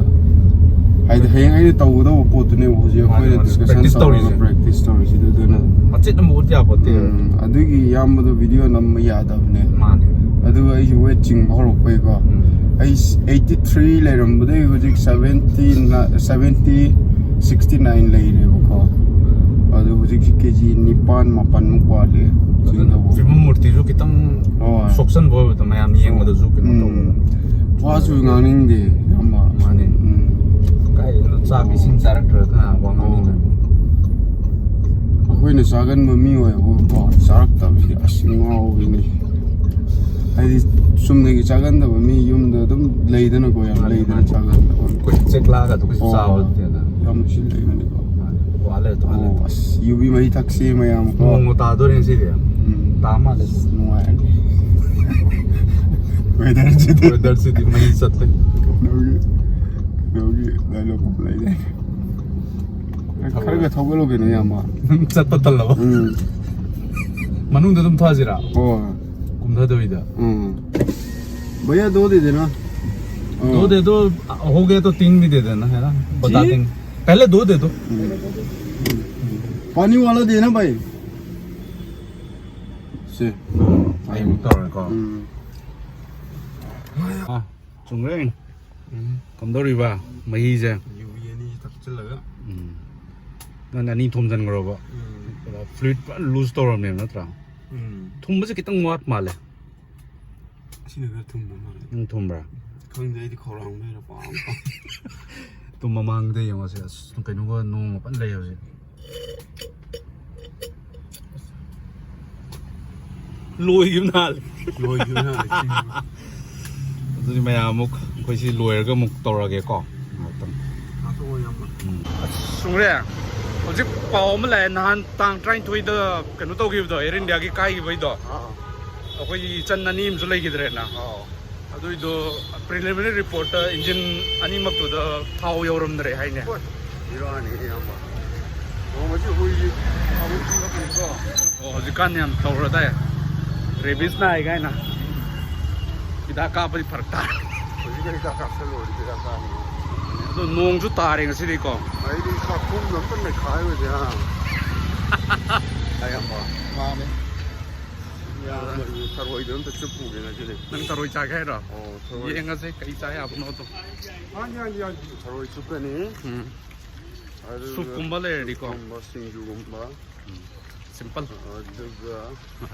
ꯍꯥꯏꯗꯤ ꯍꯌꯦꯡ ꯑꯩꯅ ꯇꯧꯒꯗꯧꯕ ꯄꯣꯠꯇꯨꯅꯦꯕ ꯍꯧꯖꯤꯛ ꯃꯥꯅꯦ, ꯑꯩꯈꯣꯏꯅ ꯃꯥꯅꯦ. ꯗꯤꯁꯀꯁꯟ ꯄ꯭ꯔꯦꯛꯇꯤꯁ ꯇꯧꯔꯒ ꯇꯧꯔꯤꯁꯦ. ꯄ꯭ꯔꯦꯛꯇꯤꯁ ꯇꯧꯔꯤꯁꯤꯗꯤ. ꯑꯗꯨꯅ ꯃꯆꯦꯠ ꯑꯃ ꯎꯠ ꯌꯥꯄꯣꯠꯇꯦ. ꯎꯝ, ꯑꯗꯨꯒꯤ ꯏꯌꯥꯝꯕꯗꯣ ꯚꯤꯗꯤꯑꯣ ꯅꯝꯕ ꯌꯥꯗꯕꯅꯦ. ꯃꯥꯅꯦ. ꯑꯗꯨꯒ ꯑꯩꯁꯨ ꯋꯦꯠ ꯆꯤꯡꯕ ꯍꯧꯔꯛꯄꯩꯀꯣ. ꯎꯝ. ꯑꯩ ꯑꯩꯠꯇꯤ ꯊ꯭ꯔꯤ ꯂꯩꯔꯝꯕꯗꯒꯤ ꯍꯧꯖꯤꯛ ꯁꯚꯦꯟꯇꯤ, ꯁꯚꯦꯟꯇꯤ ꯁꯤꯛꯁꯇꯤ ꯅꯥꯏꯟ ꯂꯩꯔꯦꯕꯀꯣ. ꯑꯗꯨ ꯍꯧꯖꯤꯛꯁꯤ ꯀꯦ ꯖꯤ ꯅꯤꯄꯥꯟ ꯃꯥꯄꯟꯃꯨꯛ ꯋꯥꯠꯂꯤ. ꯑꯗꯨꯅ ꯆꯤꯡꯗꯧꯕ. ꯐꯤꯕꯝ ꯃꯨꯔꯇꯤꯁꯨ ꯈꯤꯇꯪ ꯍꯣꯏ. ꯁꯣꯛꯆꯟꯕ ꯑꯣꯏꯕꯗꯣ, ꯃꯌꯥꯝ ꯌꯦꯡꯕꯗꯁꯨ ꯀꯩꯅꯣ ꯎꯝ. ꯇꯧꯕ. ꯋꯥꯁꯨ ꯉꯥꯡꯅꯤꯡꯗꯦ, ꯏꯌꯥꯝꯕ꯫ ꯃꯥꯅꯦ꯫ ꯎꯝ꯫ ꯀꯥꯏꯗꯩꯅꯣ, ꯆꯥꯛ ꯏꯁꯤꯡ ꯆꯥꯔꯛꯇ꯭ꯔꯒ ꯀꯅꯥ ꯋꯥ ꯉꯥꯡꯅꯤꯡꯗꯣꯏꯅꯣ? ꯑꯣ꯫ ꯑꯩꯈꯣꯏꯅ ꯆꯥꯒꯟꯕ ꯃꯤ ꯑꯣꯏꯕꯀꯣ, ꯆꯥꯔꯛꯇꯕꯁꯤꯗꯤ ꯑꯁ ꯉꯥꯎꯕꯤꯅꯤ꯫ ꯍꯥꯏꯗꯤ ꯆꯨꯝꯅꯒꯤ ꯆꯥꯒꯟꯗꯕ ꯃꯤ ꯌꯨꯝꯗ ꯑꯗꯨꯝ ꯂꯩꯗꯅꯀꯣ, ꯌꯥꯝ ꯃꯥꯅꯦ, ꯂꯩꯗꯅ ꯃꯥꯅꯦ꯫ ꯆꯥꯒꯟꯗꯕ꯫ ꯑꯩꯈꯣꯏ ꯆꯦꯛꯂꯥꯒ ꯑꯗꯨ ꯀꯩꯁꯨ ꯑꯣ꯫ ꯆꯥꯕ ꯅꯠꯇꯦꯅ꯫ ꯌꯥꯝ ꯎꯁꯤꯠ ꯂꯩꯕꯅꯤꯀꯣ꯫ ꯃꯥꯅꯦ꯫ ꯋꯥꯠꯂꯦ, ꯋꯥꯠꯂꯦ꯫ ꯑꯣ, ꯑꯁ, ꯌꯨꯕꯤ ꯃꯍꯤ ꯊꯛꯁꯤ ꯃꯌꯥꯝ ꯀꯣ꯫ ꯅꯣꯡꯃ ꯇꯥꯗꯣꯔꯦ ꯉꯁꯤꯗꯤ꯫ ꯎꯝ꯫ ꯇꯥ ꯃꯥꯜꯂꯦ꯫ ꯑꯁ, ꯅꯨꯡꯉꯥꯏꯔꯅꯤ꯫ Weatherꯁꯤꯗꯤ꯫ Weatherꯁꯤꯗꯤ ꯃꯩ ꯆꯠꯇꯦ꯫ ꯀꯩꯅꯣꯒꯤ, ꯀꯩꯅꯣꯒꯤ dialogue ꯑꯃ ꯂꯩꯗꯥꯏꯅꯦ? ꯈꯔꯒ ꯊꯧꯒꯠꯂꯨ ꯀꯩꯅꯣ, ꯏꯌꯥꯝꯕ꯫ ꯆꯠꯄ ꯇꯜꯂꯕ? ꯎꯝ꯫ ꯃꯅꯨꯡꯗ ꯑꯗꯨꯝ ꯊꯥꯁꯤꯔꯥ? ꯍꯣꯏ꯫ ꯀꯨꯝꯊꯗꯕꯤꯗ꯫ ꯎꯝ꯫ भैया, दो दे देना। हाँ। दो दे दो, हो गए तो तीन भी दे देना, है ना? बता जी? देंगे। पहले दो दे दो। हम्म। पानी वाला देना भाई। से। ꯑꯩ ꯑꯃꯨꯛ ꯇꯧꯔꯦꯀꯣ꯫ ꯎꯝ꯫ ꯑꯥ, ꯆꯨꯝꯈ꯭ꯔꯦ꯫ ꯎꯝ꯫ ꯀꯝꯗꯧꯔꯤꯕ ꯃꯍꯤꯁꯦ? ꯌꯨꯕꯤ ꯑꯅꯤꯁꯤ ꯊꯛꯆꯤꯜꯂꯒ꯫ ꯎꯝ꯫ ꯅꯪ ꯑꯅꯤ ꯊꯣꯝꯖꯤꯟꯈ꯭ꯔꯕ? ꯎꯝ꯫ Fluid ꯄꯨꯔꯥ lose ꯇꯧꯔꯕꯅꯦꯕ, ꯅꯠꯇ꯭ꯔꯥ? ꯎꯝ꯫ ꯊꯨꯝꯕꯁꯦ ꯈꯤꯇꯪ ꯋꯥꯠ ꯃꯥꯜꯂꯦ꯫ ꯑꯁꯤꯅ ꯈꯔ ꯊꯨꯝꯕ ꯃꯥꯜꯂꯦ꯫ ꯅꯪ ꯊꯨꯝꯕ꯭ꯔꯥ? ꯈꯪꯗꯦ, ꯑꯩꯗꯤ ꯈꯧꯔꯥꯡꯕꯩꯔꯥ ꯄꯥꯝꯕ꯫ ꯇꯨꯝ ꯃꯃꯥꯡꯗ ꯌꯦꯡꯉꯣꯁꯦ, ꯑꯁ, ꯀꯩꯅꯣꯒ ꯅꯣꯡꯒ ꯐꯖꯅ ꯂꯩ ꯍꯧꯖꯤꯛ꯫ ꯂꯣꯏꯈꯤꯕ ꯅꯍꯥꯟ꯫ ꯂꯣꯏꯈꯤꯕ ꯅꯍꯥꯟ꯫ ꯑꯗꯨꯗꯤ ꯃꯌꯥꯝ ꯑꯃꯨꯛ ꯑꯩꯈꯣꯏ ꯁꯤ ꯂꯣꯏꯔꯒ ꯑꯃꯨꯛ ꯇꯧꯔꯒꯦꯀꯣ, ꯉꯥꯏꯍꯥꯛꯇꯪ꯫ ꯉꯥꯏꯈꯣ, ꯌꯥꯝ ꯎꯝ꯫ ꯆꯨꯝꯔꯦ꯫ ꯍꯧꯖꯤꯛ ꯄꯥꯎ ꯑꯃ ꯂꯥꯛꯑꯦ, ꯅꯍꯥꯟ ꯇꯥꯡ ꯇꯔꯥꯅꯤꯊꯣꯏꯗ ꯀꯩꯅꯣ ꯇꯧꯈꯤꯕꯗꯣ, ꯑꯦꯌꯔ ꯏꯟꯗꯤꯌꯥꯒꯤ ꯀꯥꯏꯈꯤꯕꯩꯗꯣ꯫ ꯑꯥ꯫ ꯑꯩꯈꯣꯏꯒꯤ ꯏꯆꯟ ꯑꯅꯤ ꯑꯃꯁꯨ ꯂꯩꯈꯤꯗ꯭ꯔꯦꯅ꯫ ꯑꯥ꯫ ꯑꯗꯨꯏꯗꯣ preliminary reportꯇ engine ꯑꯅꯤꯃꯛꯇꯨꯗ ꯊꯥꯎ ꯌꯧꯔꯝꯗ꯭ꯔꯦ ꯍꯥꯏꯅꯦ꯫ ꯍꯣꯏ, ꯕꯦꯔꯥꯅꯤ, ꯏꯌꯥꯝꯕ꯫ ꯑꯣ, ꯃꯁꯤ ꯍꯨꯏꯁꯤ ꯊꯥꯕꯜ ꯆꯤꯡꯂꯛꯄꯅꯤꯀꯣ꯫ ꯑꯣ, ꯍꯧꯖꯤꯛꯀꯥꯟ ꯌꯥꯝ ꯇꯧꯔꯗꯥꯏ, rabies ꯅꯥꯏ ꯀꯥꯏꯅ꯫ ꯍꯤꯗꯥꯛ ꯀꯥꯞꯄꯗꯤ ꯐꯔꯛ ꯇꯥꯔꯦ꯫ ꯍꯧꯖꯤꯛ ꯍꯤꯗꯥꯛ ꯀꯥꯞꯁꯜꯂꯨꯔꯗꯤ ꯕꯦꯔꯥ ꯀꯥꯅꯤ꯫ ꯑꯗꯣ ꯅꯣꯡꯁꯨ ꯇꯥꯔꯦ ꯉꯁꯤꯗꯤꯀꯣ꯫ ꯑꯩꯗꯤ ꯆꯥꯛꯈꯨꯝꯗ ꯑꯝꯇ ꯅꯩꯈꯥꯏꯔꯨꯁꯦ, ꯍꯥ? ꯏꯌꯥꯝꯕ꯫ ꯃꯥꯅꯦ꯫ ꯏꯌꯥꯝꯕ, ꯊꯔꯣꯏꯗꯣ ꯑꯝꯇ ꯆꯨꯞꯄꯨꯒꯦ ꯉꯁꯤꯗꯤ꯫ ꯅꯪ ꯊꯔꯣꯏ ꯆꯥꯒꯦ ꯍꯥꯏꯔꯣ? ꯑꯣ, ꯊꯔꯣꯏ꯫ ꯌꯦꯡꯉꯁꯦ ꯀꯩ ꯆꯥ ꯌꯥꯕꯅꯣꯗꯣ꯫ ꯃꯥꯅꯤ, ꯃꯥꯅꯤ, ꯃꯥꯅꯤ꯫ ꯊꯔꯣꯏ ꯆꯨꯞꯀꯅꯤ꯫ ꯎꯝ꯫ ꯑꯗꯨꯒ ꯁꯨꯞꯀꯨꯝꯕ ꯂꯩꯔꯗꯤꯀꯣ꯫ ꯁꯨꯞꯀꯨꯝꯕ, ꯁꯤꯡꯖꯨꯒꯨꯝꯕ꯫ ꯎꯝ꯫ Simple꯫ ꯑꯗꯨꯒ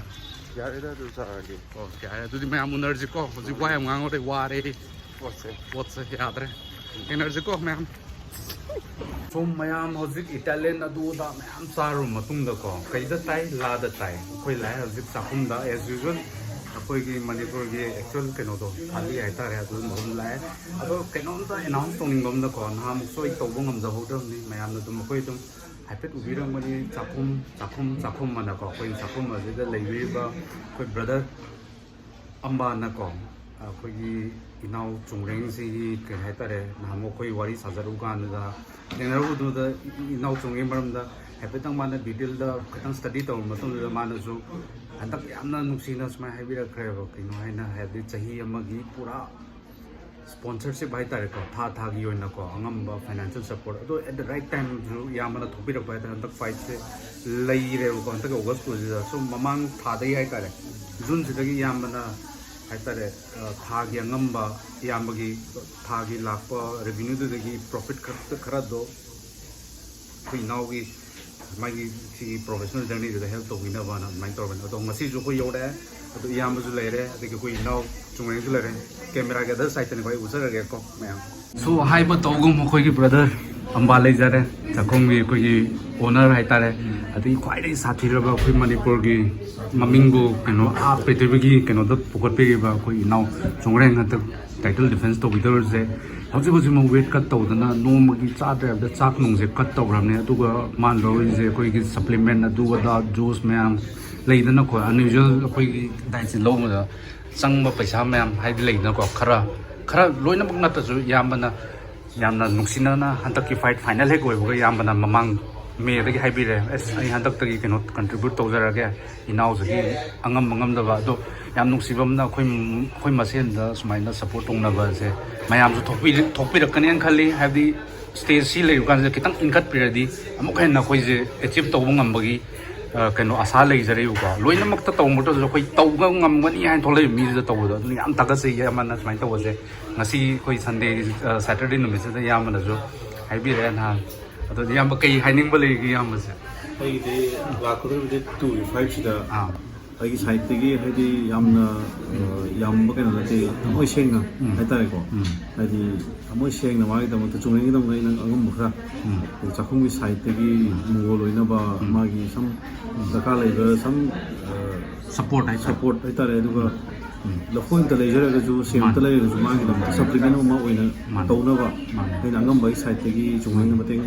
ꯌꯥꯔꯦꯗ ꯑꯗꯨ ꯆꯥꯔꯗꯤ꯫ ꯑꯣ, ꯌꯥꯔꯦ꯫ ꯑꯗꯨꯗꯤ ꯃꯌꯥꯝ ꯎꯅꯔꯁꯤꯀꯣ꯫ ꯍꯧꯖꯤꯛ ꯋꯥ ꯌꯥꯝ ꯉꯥꯡꯉꯨꯔꯦ, ꯋꯥꯔꯦ꯫ ꯄꯣꯠꯁꯦ꯫ ꯄꯣꯠꯁꯦ ꯌꯥꯗ꯭ꯔꯦ꯫ ꯊꯦꯡꯅꯔꯁꯤꯀꯣ ꯃꯌꯥꯝ꯫ ꯁꯣꯝ ꯃꯌꯥꯝ ꯍꯧꯖꯤꯛ ꯏꯇꯥꯂꯤꯌꯟ ꯑꯗꯨ ꯑꯗꯥ ꯃꯌꯥꯝ ꯆꯥꯔꯨꯔ ꯃꯇꯨꯡꯗꯀꯣ, ꯀꯩꯗ ꯇꯥꯏ? ꯂꯥꯗ ꯇꯥꯏ꯫ ꯑꯩꯈꯣꯏ ꯂꯥꯛꯑꯦ ꯍꯧꯖꯤꯛ ꯆꯥꯛꯈꯨꯝꯗ, as usual꯫ ꯑꯩꯈꯣꯏꯒꯤ ꯃꯅꯤꯄꯨꯔꯒꯤ actual ꯀꯩꯅꯣꯗꯣ, ꯊꯥꯂꯤ ꯍꯥꯏꯇꯥꯔꯦ, ꯑꯗꯨ ꯃꯐꯝ ꯂꯥꯛꯑꯦ꯫ ꯑꯗꯣ ꯀꯩꯅꯣꯝꯇ ꯑꯦꯅꯥꯎꯟꯁ ꯇꯧꯅꯤꯡꯕ ꯑꯃꯅꯀꯣ, ꯅꯍꯥꯟꯃꯨꯛꯁꯨ ꯑꯩ ꯇꯧꯕ ꯉꯝꯖꯍꯧꯗ꯭ꯔꯕꯅꯤ, ꯃꯌꯥꯝꯅ ꯑꯗꯨꯝ, ꯑꯩꯈꯣꯏ ꯑꯗꯨꯝ ꯍꯥꯏꯐꯦꯠ ꯎꯕꯤꯔꯝꯒꯅꯤ, ꯆꯥꯛꯈꯨꯝ, ꯆꯥꯛꯈꯨꯝ, ꯆꯥꯛꯈꯨꯝ ꯑꯅꯀꯣ, ꯑꯩꯈꯣꯏꯒꯤ ꯆꯥꯛꯈꯨꯝ ꯑꯁꯤꯗ ꯂꯩꯕꯤꯔꯤꯕ ꯑꯩꯈꯣꯏ ꯕ꯭ꯔꯗꯔ ꯑꯝꯕꯥꯅꯀꯣ, ꯑꯩꯈꯣꯏꯒꯤ ꯏꯅꯥꯎ ꯆꯨꯡꯔꯦꯡꯁꯤꯒꯤ ꯀꯩ ꯍꯥꯏꯇꯥꯔꯦ, ꯅꯍꯥꯟꯃꯨꯛ ꯑꯩꯈꯣꯏ ꯋꯥꯔꯤ ꯁꯥꯖꯔꯨ ꯀꯥꯟꯗꯨꯗ ꯊꯦꯡꯅꯔꯨꯕꯗꯨꯗ, ꯏꯅꯥꯎ ꯆꯨꯡꯔꯦꯡ ꯃꯔꯝꯗ ꯍꯥꯏꯐꯦꯠꯇꯪ ꯃꯥꯅ ꯗꯤꯇꯦꯜꯗ ꯈꯤꯇꯪ ꯁ꯭ꯇꯗꯤ ꯇꯧꯔꯕ ꯃꯇꯨꯡꯗꯨꯗ, ꯃꯥꯅꯁꯨ ꯍꯟꯗꯛ ꯌꯥꯝꯅ ꯅꯨꯡꯁꯤꯅ ꯁꯨꯃꯥꯏꯅ ꯍꯥꯏꯕꯤꯔꯛꯈ꯭ꯔꯦꯕ꯫ ꯀꯩꯅꯣ ꯍꯥꯏꯅ, ꯍꯥꯏꯕꯗꯤ ꯆꯍꯤ ꯑꯃꯒꯤ ꯄꯨꯔꯥ ꯁ꯭ꯄꯣꯟꯁꯔꯁꯤꯞ ꯍꯥꯏꯇꯥꯔꯦꯀꯣ, ꯊꯥ ꯊꯥꯒꯤ ꯑꯣꯏꯅꯀꯣ, ꯑꯉꯝꯕ ꯐꯥꯏꯅꯥꯟꯁꯤꯌꯦꯜ ꯁꯄꯣꯔꯠ꯫ ꯑꯗꯣ at the right time ꯁꯨ ꯏꯌꯥꯝꯕꯅ ꯊꯣꯛꯄꯤꯔꯛꯄ ꯍꯥꯏꯇꯥꯔꯦ, ꯍꯟꯗꯛ ꯐꯥꯏꯠꯁꯦ ꯂꯩꯔꯦꯕꯀꯣ, ꯍꯟꯗꯛꯀꯤ ꯑꯣꯒꯁ ꯇꯨꯁꯤꯗ꯫ ꯁꯨꯝ ꯃꯃꯥꯡ ꯊꯥꯗꯒꯤ ꯍꯥꯏꯇꯥꯔꯦ, ꯖꯨꯟꯁꯤꯗꯒꯤ ꯏꯌꯥꯝꯕꯅ ꯍꯥꯏꯇꯥꯔꯦ, ꯑ, ꯊꯥꯒꯤ ꯑꯉꯝꯕ, ꯏꯌꯥꯝꯕꯒꯤ ꯊꯥꯒꯤ ꯂꯥꯛꯄ ꯔꯦꯚꯤꯅ꯭ꯌꯨꯗꯨꯗꯒꯤ ꯄ꯭ꯔꯣꯐꯤꯠ ꯈꯔ, ꯈꯔꯗꯣ ꯑꯩꯈꯣꯏ ꯏꯅꯥꯎꯒꯤ ꯃꯥꯒꯤ ꯁꯤꯒꯤ ꯄ꯭ꯔꯣꯐꯦꯁꯅꯦꯜ ꯖꯔꯅꯤꯗꯨꯗ ꯍꯦꯜꯞ ꯇꯧꯕꯤꯅꯕꯅ ꯑꯗꯨꯃꯥꯏꯅ ꯇꯧꯔꯕꯅꯤ꯫ ꯑꯗꯣ ꯉꯁꯤꯁꯨ ꯑꯩꯈꯣꯏ ꯌꯧꯔꯛꯑꯦ, ꯑꯗꯣ ꯏꯌꯥꯝꯕꯁꯨ ꯂꯩꯔꯦ, ꯑꯗꯒꯤ ꯑꯩꯈꯣꯏ ꯏꯅꯥꯎ ꯆꯨꯡꯔꯦꯡꯁꯨ ꯂꯩꯔꯦ꯫ ꯀꯦꯃꯦꯔꯥꯒꯤ ꯑꯗꯔ ꯁꯥꯏꯠꯇꯅꯤꯀꯣ, ꯑꯩ ꯎꯠꯆꯔꯒꯦꯀꯣ ꯃꯌꯥꯝ꯫ ꯁꯣ, ꯍꯥꯏꯕ ꯇꯧꯒꯨꯝ, ꯑꯩꯈꯣꯏꯒꯤ ꯕ꯭ꯔꯗꯔ ꯑꯝꯕꯥ ꯂꯩꯖꯔꯦ, ꯆꯥꯛꯈꯨꯝꯒꯤ ꯑꯩꯈꯣꯏꯒꯤ ꯑꯣꯅꯔ ꯍꯥꯏꯇꯥꯔꯦ, ꯑꯗꯒꯤ ꯈ꯭ꯋꯥꯏꯗꯒꯤ ꯁꯥꯊꯤꯔꯕ ꯑꯩꯈꯣꯏ ꯃꯅꯤꯄꯨꯔꯒꯤ ꯃꯃꯤꯡꯕꯨ ꯀꯩꯅꯣ, ꯑꯥ ꯄ꯭ꯔꯤꯊꯤꯕꯤꯒꯤ ꯀꯩꯅꯣꯗ ꯄꯨꯈꯠꯄꯤꯔꯤꯕ ꯑꯩꯈꯣꯏ ꯏꯅꯥꯎ ꯆꯨꯡꯔꯦꯡ ꯍꯟꯗꯛ ꯇꯥꯏꯇꯜ ꯗꯤꯐꯦꯟꯁ ꯇꯧꯕꯤꯗꯧꯔꯤꯁꯦ꯫ ꯍꯧꯖꯤꯛ ꯍꯧꯖꯤꯛꯃꯛ ꯋꯦꯠ ꯀꯠ ꯇꯧꯗꯅ, ꯅꯣꯡꯃꯒꯤ ꯆꯥꯗ꯭ꯔꯦ ꯍꯥꯏꯕꯗ ꯆꯥꯛ ꯅꯨꯡꯁꯦ ꯀꯠ ꯇꯧꯈ꯭ꯔꯕꯅꯦ꯫ ꯑꯗꯨꯒ ꯃꯥꯅ ꯂꯧꯔꯤꯁꯦ ꯑꯩꯈꯣꯏꯒꯤ ꯁꯄ꯭ꯂꯤꯃꯦꯟ, ꯑꯗꯨ ꯑꯗꯥ, ꯖꯨꯁ ꯃꯌꯥꯝ ꯂꯩꯗꯅꯀꯣ, ꯑꯟꯌꯨꯖꯨꯋꯦꯜ ꯑꯩꯈꯣꯏꯒꯤ ꯗꯥꯏꯠꯁꯦ ꯂꯧꯕꯗ ꯆꯪꯕ ꯄꯩꯁꯥ ꯃꯌꯥꯝ ꯍꯥꯏꯗꯤ ꯂꯩꯗꯅꯀꯣ, ꯈꯔ, ꯈꯔ ꯂꯣꯏꯅꯃꯛ ꯅꯠꯇ꯭ꯔꯁꯨ ꯏꯌꯥꯝꯕꯅ ꯌꯥꯝꯅ ꯅꯨꯡꯁꯤꯅꯅ ꯍꯟꯗꯛꯀꯤ ꯐꯥꯏꯠ ꯐꯥꯏꯅꯦꯜ ꯍꯦꯛ ꯑꯣꯏꯕꯒ ꯏꯌꯥꯝꯕꯅ ꯃꯃꯥꯡ ꯃꯦꯗꯒꯤ ꯍꯥꯏꯕꯤꯔꯦ, "ꯑꯁ, ꯑꯩ ꯍꯟꯗꯛꯇꯒꯤ ꯀꯩꯅꯣ ꯀꯟꯇ꯭ꯔꯤꯕ꯭ꯌꯨꯠ ꯇꯧꯖꯔꯒꯦ, ꯏꯅꯥꯎꯁꯤꯒꯤ ꯑꯉꯝꯕ ꯉꯝꯗꯕ ꯑꯗꯣ ꯌꯥꯝ ꯅꯨꯡꯁꯤꯕ ꯑꯃꯅ ꯑꯩꯈꯣꯏ, ꯑꯩꯈꯣꯏ ꯃꯁꯦꯟꯗ ꯁꯨꯃꯥꯏꯅ ꯁꯞꯄꯣꯔꯠ ꯇꯧꯅꯕꯁꯦ ꯃꯌꯥꯝꯁꯨ ꯊꯣꯛꯄꯤ-, ꯊꯣꯛꯄꯤꯔꯛꯀꯅꯦꯅ ꯈꯜꯂꯤ꯫ ꯍꯥꯏꯕꯗꯤ ꯁ꯭ꯇꯦꯖꯁꯤ ꯂꯩꯔꯨ ꯀꯥꯟꯁꯤꯗ ꯈꯤꯇꯪ ꯏꯟꯈꯠꯄꯤꯔꯗꯤ ꯑꯃꯨꯛ ꯍꯦꯟꯅ ꯑꯩꯈꯣꯏꯁꯦ ꯑꯦꯆꯤꯞ ꯇꯧꯕ ꯉꯝꯕꯒꯤ, ꯑ, ꯀꯩꯅꯣ ꯑꯥꯁꯥ ꯂꯩꯖꯔꯤꯕꯀꯣ꯫ ꯂꯣꯏꯅꯃꯛꯇ ꯇꯧꯕ ꯃꯇꯝꯗꯁꯨ ꯑꯩꯈꯣꯏ ꯇꯧꯕ ꯉꯝꯒꯅꯤ ꯍꯥꯏꯅ ꯊꯣꯛꯂꯛꯏꯕ ꯃꯤꯗꯨꯗ ꯇꯧꯕꯗꯣ, ꯑꯗꯨꯅ ꯌꯥꯝ ꯊꯥꯒꯠꯆꯩ ꯑꯃꯅ ꯁꯨꯃꯥꯏꯅ ꯇꯧꯕꯁꯦ꯫ ꯉꯁꯤ ꯑꯩꯈꯣꯏ ꯁꯟꯗꯦ, ꯑ, ꯁꯦꯇꯔꯗꯦ ꯅꯨꯃꯤꯠꯁꯤꯗ ꯏꯌꯥꯝꯕꯅꯁꯨ ꯍꯥꯏꯕꯤꯔꯛꯑꯦ ꯅꯍꯥꯟ꯫ ꯑꯗꯣ ꯏꯌꯥꯝꯕ ꯀꯩ ꯍꯥꯏꯅꯤꯡꯕ ꯂꯩꯒꯦ ꯏꯌꯥꯝꯕꯁꯦ? ꯑꯩꯒꯤꯗꯤ ꯂꯥꯛꯀꯗꯧꯔꯤꯕ ꯗꯦꯠ ꯇꯨꯒꯤ ꯐꯥꯏꯚꯁꯤꯗ ꯑꯥ꯫ ꯑꯩꯒꯤ ꯁꯥꯏꯠꯇꯒꯤ ꯍꯥꯏꯗꯤ ꯌꯥꯝꯅ ꯑ, ꯌꯥꯝꯕ ꯀꯩꯅꯣ ꯅꯠꯇꯦ, ꯊꯃꯣꯏ ꯁꯦꯡꯅ ꯍꯥꯏꯇꯥꯔꯦꯀꯣ꯫ ꯍꯥꯏꯗꯤ ꯊꯃꯣꯏ ꯁꯦꯡꯅ ꯃꯥꯒꯤꯗꯃꯛꯇ ꯆꯨꯝꯅꯩꯒꯤꯗꯃꯛꯇ ꯑꯩꯅ ꯑꯉꯝꯕ ꯈꯔ, ꯑꯩꯈꯣꯏ ꯆꯥꯛꯈꯨꯝꯒꯤ ꯁꯥꯏꯠꯇꯒꯤ ꯃꯣꯡꯒꯣꯜ ꯑꯣꯏꯅꯕ ꯃꯥꯒꯤ ꯁꯝ ꯗꯔꯀꯥꯔ ꯂꯩꯕ ꯁꯝ ꯑ, ꯁꯞꯄꯣꯔꯠ ꯍꯥꯏꯇꯥꯔꯦ꯫ ꯁꯞꯄꯣꯔꯠ ꯍꯥꯏꯇꯥꯔꯦ꯫ ꯑꯗꯨꯒ ꯂꯐꯣꯏ ꯑꯝꯇ ꯂꯩꯖꯔꯒꯁꯨ, ꯁꯦꯝ ꯑꯝꯇ ꯂꯩꯔꯒꯁꯨ, ꯃꯥꯒꯤꯗꯃꯛꯇ ꯁꯄ꯭ꯂꯤꯃꯦꯟ ꯑꯃ ꯑꯣꯏꯅ ꯇꯧꯅꯕ ꯑꯩꯅ ꯑꯉꯝꯕꯒꯤ ꯁꯥꯏꯠꯇꯒꯤ ꯆꯨꯝꯅꯩꯅ ꯃꯇꯦꯡ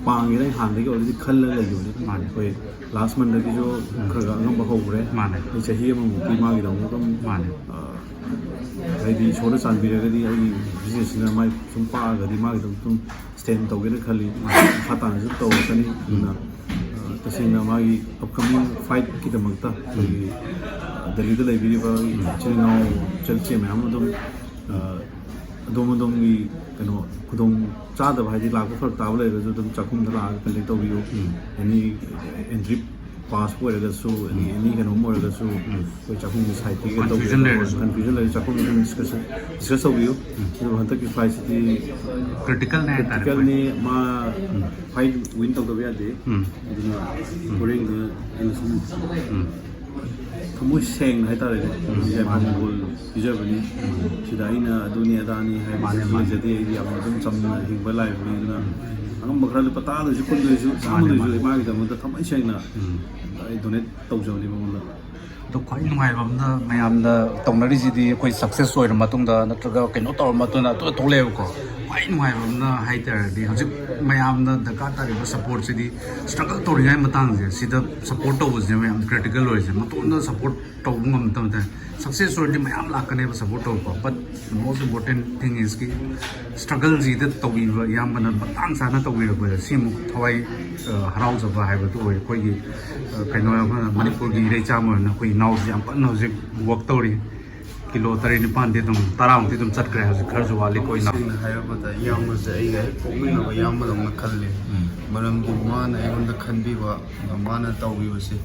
ꯄꯥꯡꯒꯦꯅ ꯑꯩ ꯍꯥꯟꯅꯗꯒꯤ ꯑꯣꯜꯔꯦꯗꯤ ꯈꯜꯂꯒ ꯂꯩꯈꯤꯕꯅꯤ꯫ ꯑꯩꯈꯣꯏ ꯂꯥꯁ ꯃꯟꯗꯒꯤꯁꯨ ꯈꯔ ꯈꯔ ꯑꯉꯝꯕ ꯍꯧꯈ꯭ꯔꯦ꯫ ꯃꯥꯅꯦ꯫ ꯑꯩ ꯆꯍꯤ ꯑꯃꯃꯨꯛꯇꯤ ꯃꯥꯒꯤꯗꯃꯛꯇ ꯑꯗꯨꯝ ꯃꯥꯅꯦ꯫ ꯑ, ꯍꯥꯏꯗꯤ ꯏꯁꯣꯔꯅ ꯆꯥꯟꯕꯤꯔꯒꯗꯤ ꯑꯩꯒꯤ ꯕꯤꯖꯤꯅꯦꯁꯁꯤꯅ ꯃꯥꯏ ꯁꯨꯝ ꯄꯥꯛꯑꯒꯗꯤ ꯃꯥꯒꯤꯗꯃꯛꯇ ꯑꯗꯨꯝ ꯁ꯭ꯇꯦꯟ ꯇꯧꯒꯦꯅ ꯈꯜꯂꯤ꯫ ꯃꯈꯥ ꯇꯥꯅꯁꯨ ꯇꯧꯔꯛꯀꯅꯤ꯫ ꯑꯗꯨꯅ ꯑ, ꯇꯁꯦꯡꯅ ꯃꯥꯒꯤ ꯑꯞꯀꯃꯤꯡ ꯐꯥꯏꯠꯀꯤꯗꯃꯛꯇ ꯑꯩꯈꯣꯏꯒꯤ ꯗꯦꯜꯂꯤꯗ ꯂꯩꯕꯤꯔꯤꯕ ꯏꯆꯤꯜ ꯏꯅꯥꯎ ꯏꯆꯜ ꯏꯆꯦ ꯃꯌꯥꯝ ꯑꯗꯨꯝ ꯑ, ꯑꯗꯣꯝ ꯑꯗꯣꯝꯒꯤ ꯀꯩꯅꯣ ꯈꯨꯗꯣꯡ ꯆꯥꯗꯕ ꯍꯥꯏꯗꯤ ꯂꯥꯛꯄ ꯐꯔꯛ ꯇꯥꯕ ꯂꯩꯔꯒꯁꯨ ꯑꯗꯨꯝ ꯆꯥꯛꯈꯨꯝꯗ ꯂꯥꯛꯑꯒ ꯀꯟꯇꯦꯛ ꯇꯧꯕꯤꯌꯨ꯫ ꯑꯦꯅꯤ ꯑꯦꯟꯇ꯭ꯔꯤ ꯄꯥꯁꯄꯨ ꯑꯣꯏꯔꯒꯁꯨ ꯑꯦꯅꯤ ꯀꯩꯅꯣꯝ ꯑꯣꯏꯔꯒꯁꯨ ꯑꯩꯈꯣꯏ ꯆꯥꯛꯈꯨꯝꯒꯤ ꯁꯥꯏꯠꯇꯒꯤ Confusion ꯂꯩꯔꯁꯨ꯫ ꯀꯟꯐ꯭ꯌꯨꯖꯟ ꯂꯩꯔꯁꯨ ꯆꯥꯛꯈꯨꯝꯗ ꯑꯗꯨꯝ ꯗꯤꯁꯀꯁ ꯇꯧꯕꯤꯌꯨ꯫ ꯑꯗꯨꯒ ꯍꯟꯗꯛꯀꯤ ꯐꯥꯏꯠꯁꯤꯗꯤ ꯀ꯭ꯔꯤꯇꯤꯀꯦꯜꯅꯦ ꯍꯥꯏꯇꯥꯔꯦ꯫ ꯀ꯭ꯔꯤꯇꯤꯀꯦꯜꯅꯤ꯫ ꯃꯥ ꯐꯥꯏꯠ ꯋꯤꯟ ꯇꯧꯗꯕ ꯌꯥꯗꯦ꯫ ꯎꯝ꯫ ꯑꯗꯨꯅ ꯍꯣꯔꯦꯟꯗ ꯑꯩꯅ ꯁꯨꯝ ꯎꯝ꯫ ꯊꯃꯣꯏ ꯁꯦꯡꯅ ꯍꯥꯏꯇꯥꯔꯦꯀꯣ, ꯌꯥꯏꯐꯕ ꯒꯣꯜ ꯄꯤꯖꯕꯅꯤ꯫ ꯁꯤꯗ ꯑꯩꯅ ꯑꯗꯨꯅꯤ ꯑꯗꯥꯅꯤ ꯍꯥꯏꯕ ꯂꯩꯖꯗꯦ꯫ ꯑꯩꯗꯤ ꯌꯥꯝꯅ ꯑꯗꯨꯝ ꯆꯝꯅ ꯍꯤꯡꯕ ꯂꯥꯏꯐꯅꯤ꯫ ꯑꯗꯨꯅ ꯑꯉꯝꯕ ꯈꯔ ꯂꯨꯄꯥ ꯇꯔꯥꯗ ꯑꯣꯏꯁꯨ ꯀꯨꯟꯗ ꯑꯣꯏꯁꯨ ꯆꯥꯝꯃꯗ ꯑꯣꯏꯁꯨ ꯃꯥꯒꯤꯗꯃꯛꯇ ꯊꯃꯣꯏ ꯁꯦꯡꯅ ꯑꯩ ꯗꯣꯅꯦꯠ ꯇꯧꯖꯕꯅꯤ ꯃꯉꯣꯟꯗ꯫ ꯑꯗꯣ ꯈ꯭ꯋꯥꯏ ꯅꯨꯡꯉꯥꯏꯕ ꯑꯃꯅ ꯃꯌꯥꯝꯅ ꯇꯧꯅꯔꯤꯁꯤꯗꯤ ꯑꯩꯈꯣꯏ ꯁꯛꯁꯦꯁ ꯑꯣꯏꯔ ꯃꯇꯨꯡꯗ ꯅꯠꯇ꯭ꯔꯒ ꯀꯩꯅꯣ ꯇꯧꯔ ꯃꯇꯨꯡꯗ ꯑꯗꯨ ꯊꯣꯛꯂꯛꯑꯦꯕꯀꯣ꯫ ꯈ꯭ꯋꯥꯏ ꯅꯨꯡꯉꯥꯏꯕ ꯑꯃꯅ ꯍꯥꯏꯇꯥꯔꯗꯤ ꯍꯧꯖꯤꯛ ꯃꯌꯥꯝꯅ ꯗꯔꯀꯥꯔ ꯇꯥꯔꯤꯕ ꯁꯞꯄꯣꯔꯠꯁꯤꯗꯤ ꯁ꯭ꯇ꯭ꯔꯒꯜ ꯇꯧꯔꯤꯉꯩ ꯃꯇꯥꯡꯁꯦ ꯁꯤꯗ ꯁꯞꯄꯣꯔꯠ ꯇꯧꯕꯁꯤꯅꯦ ꯃꯌꯥꯝ ꯀ꯭ꯔꯤꯇꯤꯀꯦꯜ ꯑꯣꯏꯔꯤꯁꯦ꯫ ꯃꯇꯣꯝꯇ ꯁꯞꯄꯣꯔꯠ ꯇꯧꯕ ꯉꯝꯗꯕꯗ ꯁꯛꯁꯦꯁ ꯑꯣꯏꯔꯗꯤ ꯃꯌꯥꯝ ꯂꯥꯛꯀꯅꯦꯕ ꯁꯞꯄꯣꯔꯠ ꯇꯧꯕ꯫ But the most important thing is ꯀꯤ ꯁ꯭ꯇ꯭ꯔꯒꯜꯁꯤꯗ ꯇꯧꯕꯤꯕ ꯏꯌꯥꯝꯕꯅ ꯃꯇꯥꯡ ꯆꯥꯅ ꯇꯧꯕꯤꯔꯛꯄꯗ ꯁꯤꯃꯨꯛ ꯊꯋꯥꯏ ꯑ, ꯍꯔꯥꯎꯖꯕ ꯍꯥꯏꯕꯗꯨ ꯑꯣꯏ꯫ ꯑꯩꯈꯣꯏꯒꯤ ꯑ, ꯀꯩꯅꯣ ꯑꯃ ꯃꯅꯤꯄꯨꯔꯒꯤ ꯏꯔꯩꯆꯥ ꯑꯃ ꯑꯣꯏꯅ ꯑꯩꯈꯣꯏ ꯏꯅꯥꯎꯁꯤ ꯌꯥꯝ ꯀꯟꯅ ꯍꯧꯖꯤꯛ ꯋꯥꯛ ꯇꯧꯔꯤ꯫ ꯀꯤꯂꯣ ꯇꯔꯦꯠ ꯅꯤꯄꯥꯟꯗꯤ ꯑꯗꯨꯝ ꯇꯔꯥꯃꯨꯛꯇꯤ ꯑꯗꯨꯝ ꯆꯠꯈ꯭ꯔꯦ꯫ ꯍꯧꯖꯤꯛ ꯈꯔꯁꯨ ꯋꯥꯠꯂꯤ ꯑꯩꯈꯣꯏ ꯏꯅꯥꯎ꯫ ꯁꯦꯡꯅ ꯍꯥꯏꯔꯕꯗ ꯏꯌꯥꯝꯕꯁꯦ ꯑꯩꯒ ꯍꯦꯛ ꯄꯣꯛꯃꯤꯟꯅꯕ ꯏꯌꯥꯝꯕꯗꯧꯅ ꯈꯜꯂꯤ꯫ ꯃꯔꯝꯗꯤ ꯃꯥꯅ ꯑꯩꯉꯣꯟꯗ ꯈꯟꯕꯤꯕ, ꯃꯥꯅ ꯇꯧꯕꯤꯕꯁꯦ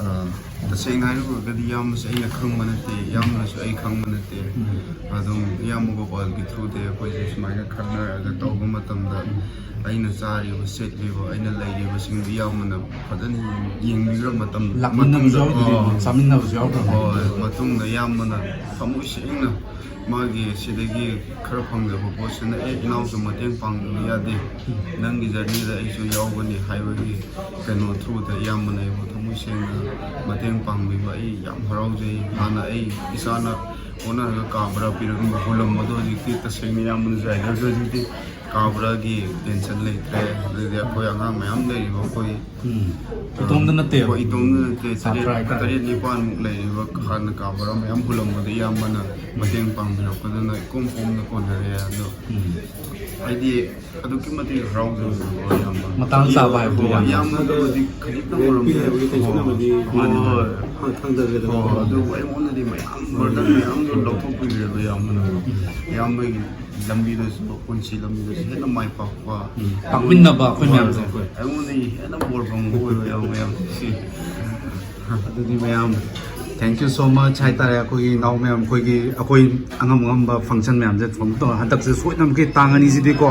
ꯑꯥ, ꯇꯁꯦꯡꯅ ꯍꯥꯏꯔꯨꯔꯒꯗꯤ ꯏꯌꯥꯝꯕꯁꯦ ꯑꯩꯅ ꯈꯪꯕ ꯅꯠꯇꯦ, ꯏꯌꯥꯝꯕꯅꯁꯨ ꯑꯩ ꯈꯪꯕ ꯅꯠꯇꯦ꯫ ꯑꯗꯨꯝ ꯏꯌꯥꯝꯕ ꯒꯣꯄꯥꯜꯒꯤ ꯊ꯭ꯔꯨꯗ ꯑꯩꯈꯣꯏꯁꯦ ꯁꯨꯃꯥꯏꯅ ꯈꯪꯅꯔꯒ ꯇꯧꯕ ꯃꯇꯝꯗ ꯑꯩꯅ ꯆꯥꯔꯤꯕ ꯁꯦꯠꯂꯤꯕ ꯑꯩꯅ ꯂꯩꯔꯤꯕꯁꯤꯡꯗꯨ ꯏꯌꯥꯝꯕꯅ ꯐꯖꯅ ꯌꯦꯡꯕꯤꯈ꯭ꯔ ꯃꯇꯝ ꯂꯥꯛꯃꯤꯟꯅꯕꯁꯨ ꯃꯇꯨꯡꯗ ꯌꯥꯎꯗ꯭ꯔꯤꯕꯣ? ꯑꯣ, ꯆꯥꯃꯤꯟꯅꯕꯁꯨ ꯌꯥꯎꯗ꯭ꯔꯕꯣ? ꯍꯣꯏ, ꯃꯇꯨꯡꯗ ꯏꯌꯥꯝꯕꯅ ꯊꯃꯣꯏ ꯁꯦꯡꯅ ꯃꯥꯒꯤ ꯁꯤꯗꯒꯤ ꯈꯔ ꯐꯪꯖꯕ ꯄꯣꯠꯁꯤꯅ, "ꯑꯦ, ꯏꯅꯥꯎꯁꯨ ꯃꯇꯦꯡ ꯄꯥꯡꯗꯕ ꯌꯥꯗꯦ, ꯅꯪꯒꯤ ꯖꯔꯅꯤꯗ ꯑꯩꯁꯨ ꯌꯥꯎꯒꯅꯤ" ꯍꯥꯏꯕꯒꯤ ꯀꯩꯅꯣ ꯊ꯭ꯔꯨꯗ ꯏꯌꯥꯝꯕꯅ ꯑꯩꯕꯨ ꯊꯃꯣꯏ ꯁꯦꯡꯅ ꯃꯇꯦꯡ ꯄꯥꯡꯕꯤꯕ ꯑꯩ ꯌꯥꯝ ꯍꯔꯥꯎꯖꯩ꯫ ꯍꯥꯟꯅ ꯑꯩ ꯏꯁꯥꯅ ꯍꯣꯠꯅꯔꯒ ꯀꯥ ꯕꯔꯥ ꯄꯤꯔꯒ ꯍꯨꯜꯂꯝꯕꯗꯣ ꯍꯧꯖꯤꯛꯇꯤ ꯇꯁꯦꯡꯅ ꯏꯌꯥꯝꯕꯅꯁꯨ ꯍꯥꯏꯈ꯭ꯔꯁꯨ ꯍꯧꯖꯤꯛꯇꯤ ꯀꯥ ꯕꯔꯥꯒꯤ ꯇꯦꯟꯁꯟ ꯂꯩꯇ꯭ꯔꯦ꯫ ꯑꯗꯨꯗꯤ ꯑꯩꯈꯣꯏ ꯑꯉꯥꯡ ꯃꯌꯥꯝ ꯂꯩꯔꯤꯕ ꯑꯩꯈꯣꯏ ꯏꯇꯣꯝꯗ ꯅꯠꯇꯦꯕ? ꯍꯣꯏ, ꯏꯇꯣꯝꯗ ꯅꯠꯇꯦ꯫ ꯁꯥꯇ꯭ꯔ ꯇꯔꯦꯠ, ꯍꯥꯏꯇꯥꯔꯦ꯫ ꯇꯔꯦꯠ ꯅꯤꯄꯥꯟꯃꯨꯛ ꯂꯩꯔꯤꯕ ꯍꯥꯟꯅ ꯀꯥ ꯕꯔꯥ ꯃꯌꯥꯝ ꯍꯨꯜꯂꯝꯕꯗ ꯏꯌꯥꯝꯕꯅ ꯃꯇꯦꯡ ꯄꯥꯡꯕꯤꯔꯛꯄꯗꯨꯅ ꯏꯀꯣꯝ ꯀꯣꯝꯅ ꯀꯣꯟꯅꯔꯦ꯫ ꯑꯗꯣ ꯎꯝ꯫ ꯍꯥꯏꯗꯤ ꯑꯗꯨꯛꯀꯤ ꯃꯇꯤꯛ ꯍꯔꯥꯎꯖꯕꯗꯣ ꯏꯌꯥꯝꯕ꯫ ꯃꯇꯥꯡ ꯆꯥꯕ ꯍꯥꯏꯕꯗꯨ ꯍꯣꯏ, ꯌꯥꯝꯅ꯫ ꯏꯌꯥꯝꯕꯗꯕꯨꯗꯤ ꯈꯖꯤꯛꯇꯪ ꯑꯣꯏꯔꯝꯕ ꯌꯥꯏ꯫ ꯄꯤꯅꯕꯒꯤ ꯇꯩꯁꯤꯟꯅꯕꯗꯤ ꯍꯣꯏ, ꯃꯥꯅꯤ, ꯍꯣꯏ꯫ ꯃꯥꯅ ꯈꯪꯗꯕꯤꯗꯅ꯫ ꯍꯣꯏ, ꯑꯗꯨꯕꯨ ꯑꯩꯉꯣꯟꯗꯗꯤ ꯃꯌꯥꯝ ꯕꯔꯗꯟ ꯃꯌꯥꯝꯗꯣ ꯂꯧꯊꯣꯛꯄꯤꯈ꯭ꯔꯦꯕ ꯏꯌꯥꯝꯕꯅ꯫ ꯏꯌꯥꯝꯕꯒꯤ ꯂꯝꯕꯤꯗꯁꯨ, ꯄꯨꯟꯁꯤ ꯂꯝꯕꯤꯗꯁꯨ ꯍꯦꯟꯅ ꯃꯥꯏ ꯄꯥꯛꯄ꯫ ꯎꯝ, ꯄꯥꯛꯃꯤꯟꯅꯕ ꯑꯩꯈꯣꯏ ꯃꯌꯥꯝꯁꯦ꯫ ꯑꯩꯉꯣꯟꯗꯒꯤ ꯍꯦꯟꯅ ꯕꯣꯔ ꯐꯪꯕ ꯑꯣꯏꯕ ꯌꯥꯝ ꯃꯌꯥꯝ ꯁꯤ꯫ ꯑꯗꯨꯗꯤ ꯃꯌꯥꯝ, thank you so much ꯍꯥꯏꯇꯥꯔꯦ꯫ ꯑꯩꯈꯣꯏꯒꯤ ꯏꯅꯥꯎ ꯃꯌꯥꯝ, ꯑꯩꯈꯣꯏꯒꯤ, ꯑꯩꯈꯣꯏ ꯑꯉꯝ ꯑꯉꯝꯕ function ꯃꯌꯥꯝꯁꯦ ꯐꯣꯟ ꯇꯧꯔ, ꯍꯟꯗꯛꯁꯦ ꯁꯣꯏꯗꯅꯃꯛꯀꯤ ꯇꯥꯡ ꯑꯅꯤꯁꯤꯗꯤꯀꯣ,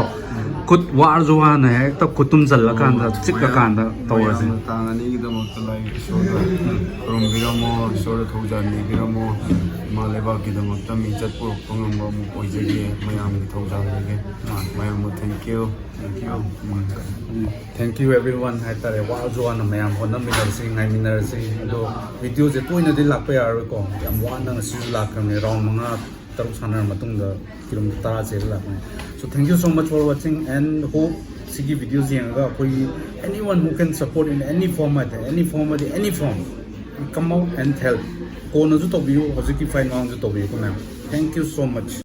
ꯈꯨꯠ ꯋꯥꯔꯁꯨ ꯋꯥꯅ ꯍꯦꯛꯇ ꯈꯨꯠ ꯇꯨꯝꯁꯤꯜꯂꯀꯥꯟꯗ, ꯑꯣ, ꯆꯤꯛꯂꯀꯥꯟꯗ ꯃꯌꯥꯝ, ꯇꯧꯔꯁꯦ꯫ ꯃꯌꯥꯝꯅ ꯇꯥꯡ ꯑꯅꯤꯒꯤꯗꯃꯛꯇ ꯂꯥꯏ ꯏꯁꯣꯔꯗ ꯈꯨꯔꯨꯝꯕꯤꯔꯝꯃꯣ, ꯏꯁꯣꯔꯗ ꯊꯧꯖꯥꯟꯕꯤꯕꯤꯔꯝꯃꯣ꯫ ꯏꯃꯥ ꯂꯩꯕꯥꯛꯀꯤꯗꯃꯛꯇ ꯃꯤꯡꯆꯠ ꯄꯨꯔꯛꯄ ꯉꯝꯕ ꯑꯃ ꯑꯣꯏꯖꯒꯦ ꯃꯌꯥꯝꯒꯤ ꯊꯧꯖꯥꯜꯗꯒꯤ꯫ ꯃꯌꯥꯝꯕꯨ thank you꯫ Thank you꯫ Thank you everyone ꯍꯥꯏꯇꯥꯔꯦ꯫ ꯋꯥꯔꯁꯨ ꯋꯥꯅ ꯃꯌꯥꯝ ꯍꯣꯠꯅꯃꯤꯟꯅꯔꯁꯤ, ꯉꯥꯏꯃꯤꯟꯅꯔꯁꯤ꯫ ꯑꯗꯣ videoꯁꯦ ꯇꯣꯏꯅꯗꯤ ꯂꯥꯛꯄ ꯌꯥꯔꯔꯣꯏꯀꯣ, ꯌꯥꯝ ꯋꯥꯅ ꯉꯁꯤꯁꯨ ꯂꯥꯛꯈ꯭ꯔꯕꯅꯦ꯫ Round ꯃꯉꯥ ꯇꯔꯨꯛ ꯁꯥꯟꯅꯔ ꯃꯇꯨꯡꯗ ꯀꯤꯂꯣꯃꯤꯇꯔ ꯇꯔꯥ ꯆꯦꯜꯂ ꯂꯥꯛꯄꯅꯦ꯫ So thank you so much for watching and hope ꯁꯤꯒꯤ videoꯁꯦ ꯌꯦꯡꯉꯒ ꯑꯩꯈꯣꯏꯒꯤ anyone who can support in any form ꯍꯥꯏꯇꯥꯔꯦ, any form ꯍꯥꯏꯗꯤ any form, come out and help꯫ ꯀꯣꯟꯅꯁꯨ ꯇꯧꯕꯤꯌꯨ, ꯍꯧꯖꯤꯛꯀꯤ fight ꯃꯃꯥꯡꯁꯨ ꯇꯧꯕꯤꯌꯨꯀꯣ ꯃꯌꯥꯝ꯫ Thank you so much꯫